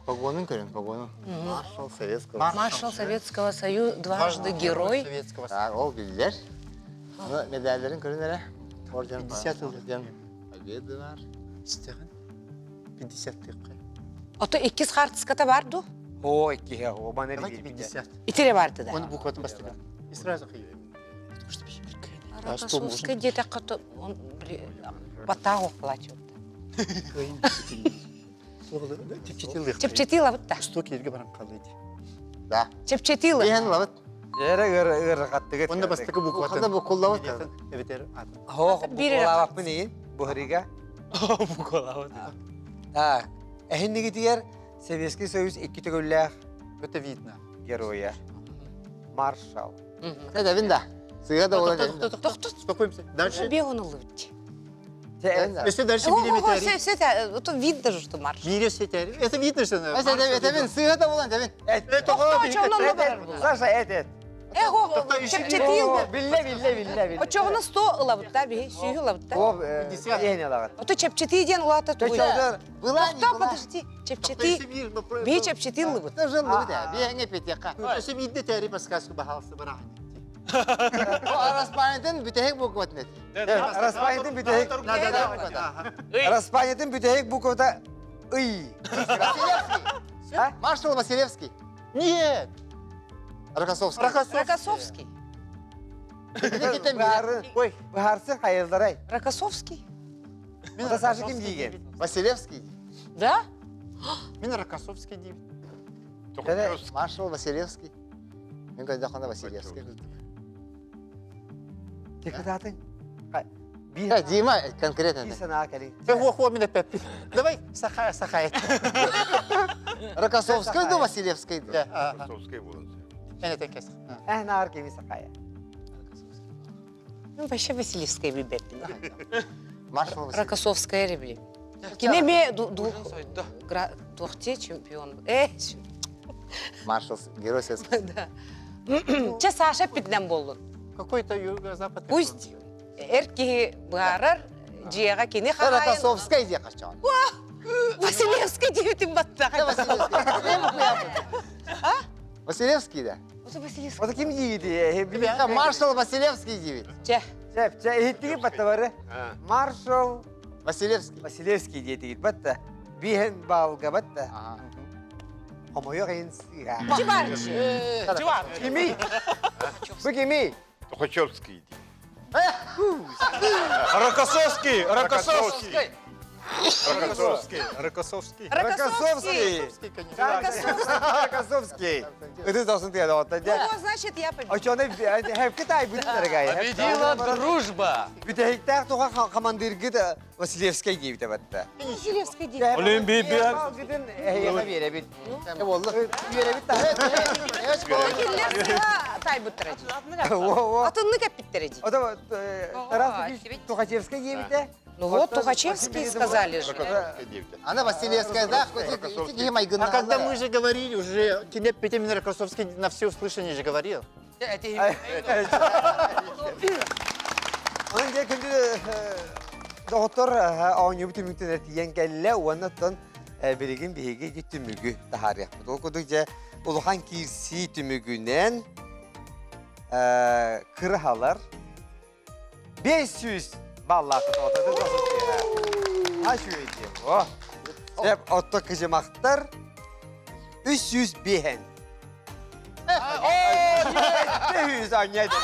Погонун көрүн, погонун. Маршал Советского. Маршал Советского Союза, дважды герой. Советского Так, ол биллэр. Аны медальдарын көрүн эрэ. Орден 50 ыл. Орден Победы бар. Истэҕин. 50 тыхха. Ото иккис хартыската бар ду? О, иккиһэ, о, баны Давайте 50. Итире барды да. Он букватын бастыгын. И сразу хай. Потому что Рокоссовский диэтэххэ то он баттаах оплачивает. Чэпчэтии лабытта. Сто килге баран қалды. Да. Чэпчэтии лабыт. Биһэн лабыт. Эре ыарахаттыгыт. Онда бастакы букватын. Ханда букуллабыт. Эбетер атын. Хо, Биир эрэ букулаабаппын иин, буһарыга. Букуллабыт. Так, эһиннигитигэр Советский Союз икки төгүллээх Это видно. геройа. Маршал. Эдэбин да. Сыга да болан. Успокоимся. Дальше. Бегун улыбытчы. Если дальше О, билеметари. все, все, это видно же, что марш. Бире сетери. Это видно, что... Этэбин сыга да болан, этэбин. Саша, эт, эт. Эго, чэпчэтии Билле, билле, билле, билле. Очоҕуна сто ылабытта, биһи сүүһү ылабытта. О, эйне лагат. Ото чэпчэтии диэн улаата тугуй. Была не Тоқтоо, была. подожди. Чэпчэтии, биһи чэпчэтии ыллыбыт. Тоже лыбыт, биһэҥэ петяка. Өсө биирдэ тәри подсказку баһалсы бараһын. Араспаанытын бүтэһик букватын эт. Распанятын бүтэһик. Распанятын бүтэһик буквата ый. Василевский. А? Маршал Василевский. Нет. Рокоссовский. Рокоссовский. Ой, быһаарсын хайылдарай. Рокоссовский? Ота Саша ким диеген? Василевский. Да? Мен Рокоссовский дейм. Маршал Василевский. Мен көндөхөнө Василевский. Текататын. Э, Дима, конкретно. Би санаа кэлин. Хо-хо, мен әппәппин. Давай, сахая, сахая. Рокоссовский да Василевский. Да, ага. Рокоссовский болан. Мен этен кес. Эх, наар кими сахая. Ну, вообще Василевская билбеппин. Маршал Василевский. Рокоссовская ребли. Кини ме дух чемпион. Э, Маршал, герой Советского да. Чэ, Саша питнен боллун. Какой-то юго-запад. Пусть эр киһи быһаарар, дьиэҕэ кини хаһаайын. Рокоссовская дии качан. Василевский диэбитин баттаҕа. Василевский да. Ото Василевский. Ота ким дииги? Маршал Василевский диибит. Чэ, Чэп, чэ, иһиттиги баттабары. Маршал Василевский. Василевский диэтигит батта. Биһен балга батта. Ага. Хомойо кайын сыга. Чебарчи. Кими? Бу кими? Тухачевский дии. Рокоссовский! Рокоссовский! Рокоссовский. Рокоссовский! Рокоссовский. Рокоссовский. Это должен ты отдать. Ну, значит, я победила. А что, хеп Китай будет, дорогая. Победила дружба! Бүтэһиктээх туха командиргыт Василевскай диэбитэ батта. Василевский диэн. Олимпия. Балгытын эһиэхэ биэрэбит. Болла. Биэрэбит та. Киллер сыа тайбыттара дии. Во-во. Атыннык эппиттэрэ дии. Ото Тарас Тухачевскай диэбитэ. Ну вот, Тухачевский сказали же. Рокоссовский диэбитэ. Она Василевская, да? А когда мы же говорили, уже Кенеп Петемин Рокоссовский на все услышание же говорил. Онон дьэ күндү доҕоттор оонньуубут түмүктэнэр тиийэн кэллэ уонна оттон билигин биһиги ити түмүгү таһаарыахпыт. Ол курдук дьэ улахан киирсии түмүгүнэн кыраһалар 500 баллаахыт отады Аш О. Сеп отто кыжымактар 305. 500 аньяды.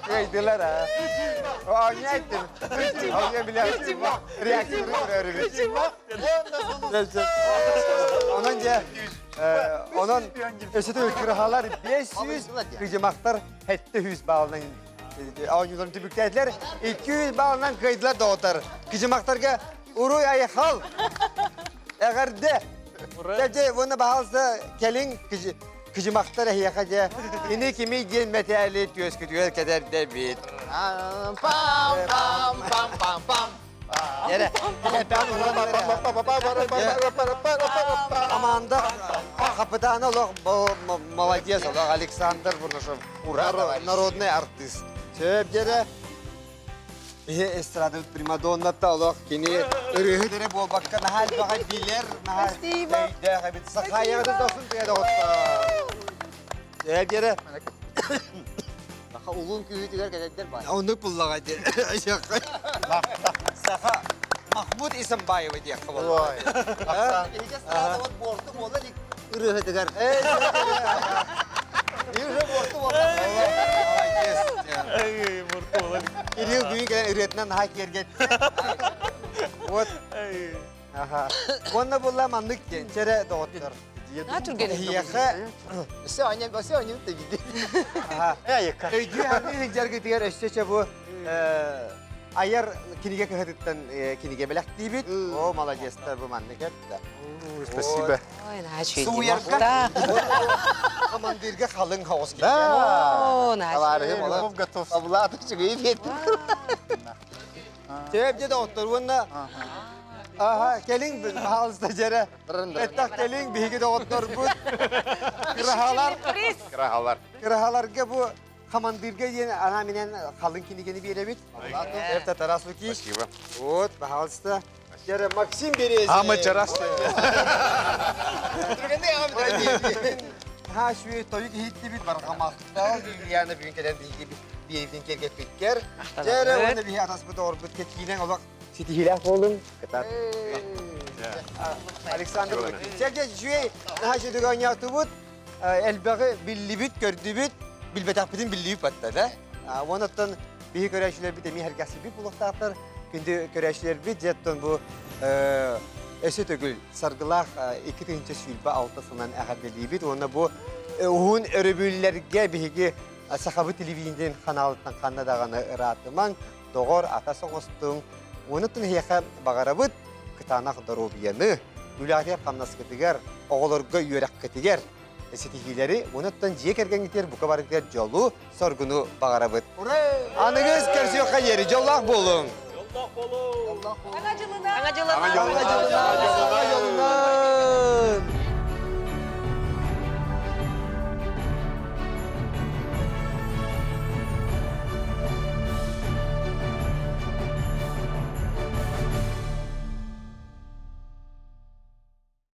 Кыйдылар а. Оонньойтум. Оонньо билэр. Реакция көрөрүбүт. Онон дьэ Онон өссө кырыһалар 500, кыдьымахтар 700 баалынан оонньууларын түбүктээтилэр. 200 баалынан кыайдылар доҕоттор. Кыдьымахтарга уруй айхал! Эҕэрдэ! Дьэ, уонна баһаалыста кэлиҥ кыдьымахтар эһиэхэ дьэ ини кимий диэн мэтээли түөскүтүгэр кэтэрдэбит. Пам пам пам пам пам. Эрэ, Команда капитана олох молодец, олох Александр Бурнашев, народный артист. Сөп дьэрэ, Биһи эстрада примадонната олох кини ырыаһыт эрэ буолбакка наһаа элбэҕи билэр, наһаа өйдөөх эбит. Сахаайаҕытын дохсун тыа доҕоттор. Сөп дьэрэ. Саха улуун күүһүтүгэр кэтэрдэр баар. Оннук буллаҕа диэн. Саха Махмуд Исамбаева диэххэ буолла. Биһиги эстрадабыт буорту буола илик ырыаһытыгар. Биһиги буорту буола. Кирилл бүгүн кэлэн ырыатынан наһаа киэргэттэ. Вот. Аха. Уонна булла маннык диэн чэрэ доҕоттор. На түргэн. Эһиэхэ Өссө оонньоон, өссө оонньоон тэбиди. Өйдүү ханыы сылдьаргытыгар өссө чэ бу айар кинигэ кыһатыттан кинигэ бэлэхтиибит. О, молодецтар бу маннык эттэ. Спасибо. Ой, наһаа үчүгэй. Сууйарга командирга халыҥ хаос киирдэ. О, наһаа Товарыһым Любовь олох. готов. Облатов үчүгэй биэрдим. Сөп дьэ доҕоттор уонна Аха, кэлиҥ, пожалуйста, дьэрэ. Эттах кэлиҥ, биһиги доҕотторбут. Кыраһалар. Кыраһалар. Кыраһаларга бу хамандыырга диэн анаа минэн халыҥ кинигэни биэрэбит. Это Тарас Лукич. Спасибо. Вот, пожалуйста. Дьэрэ Максим Березин. Ама чарас. Ха шүе тойук иһиттибит барҕамахтал Юлиана бүгүн кэлэн биһиги биэбитин киэргэппиккэр. Дьэрэ уонна биһи атаспыт оҕорбут кэтиинэн олох ситиһиилээх буолуҥ. Кытаат. Александр Лукич. Чэ, үчүгэй, наһаа үчүгэй оонньоотубут. Элбэҕи биллибит, көрдүбүт, билбэтэхпитин биллибит батта, да? Уонна биһи көрөөччүлэрбит эмиэ сэргэхсийбит буолуохтаахтар. Күндү көрөөччүлэрбит, дьэ, оттон бу өссө төгүл саргылаах 2026 сылынан эҕэрдэлиибит. Уонна бу уһун өрөбүллэргэ биһиги Сахабыт телевидениетин ханаалыттан ханна даҕаны ыраатымаҥ, доҕор, атас оҥостуҥ. Уонуттан эһиэхэ баҕарабыт кытаанах доруобуйаны, үлэҕитигэр-хамнаскытыгар, оҕолорго үөрэххитигэр ситиһиилэри, уонуттан дьиэ кэргэҥҥитигэр бука барытыгар дьолу, соргуну баҕарабыт. Аныгыс көрсүөххэ диэри дьоллоох буолуҥ! Дьоллоох буолуҥ! Саҥа дьылынан! Саҥа дьылынан! Саҥа дьылынан!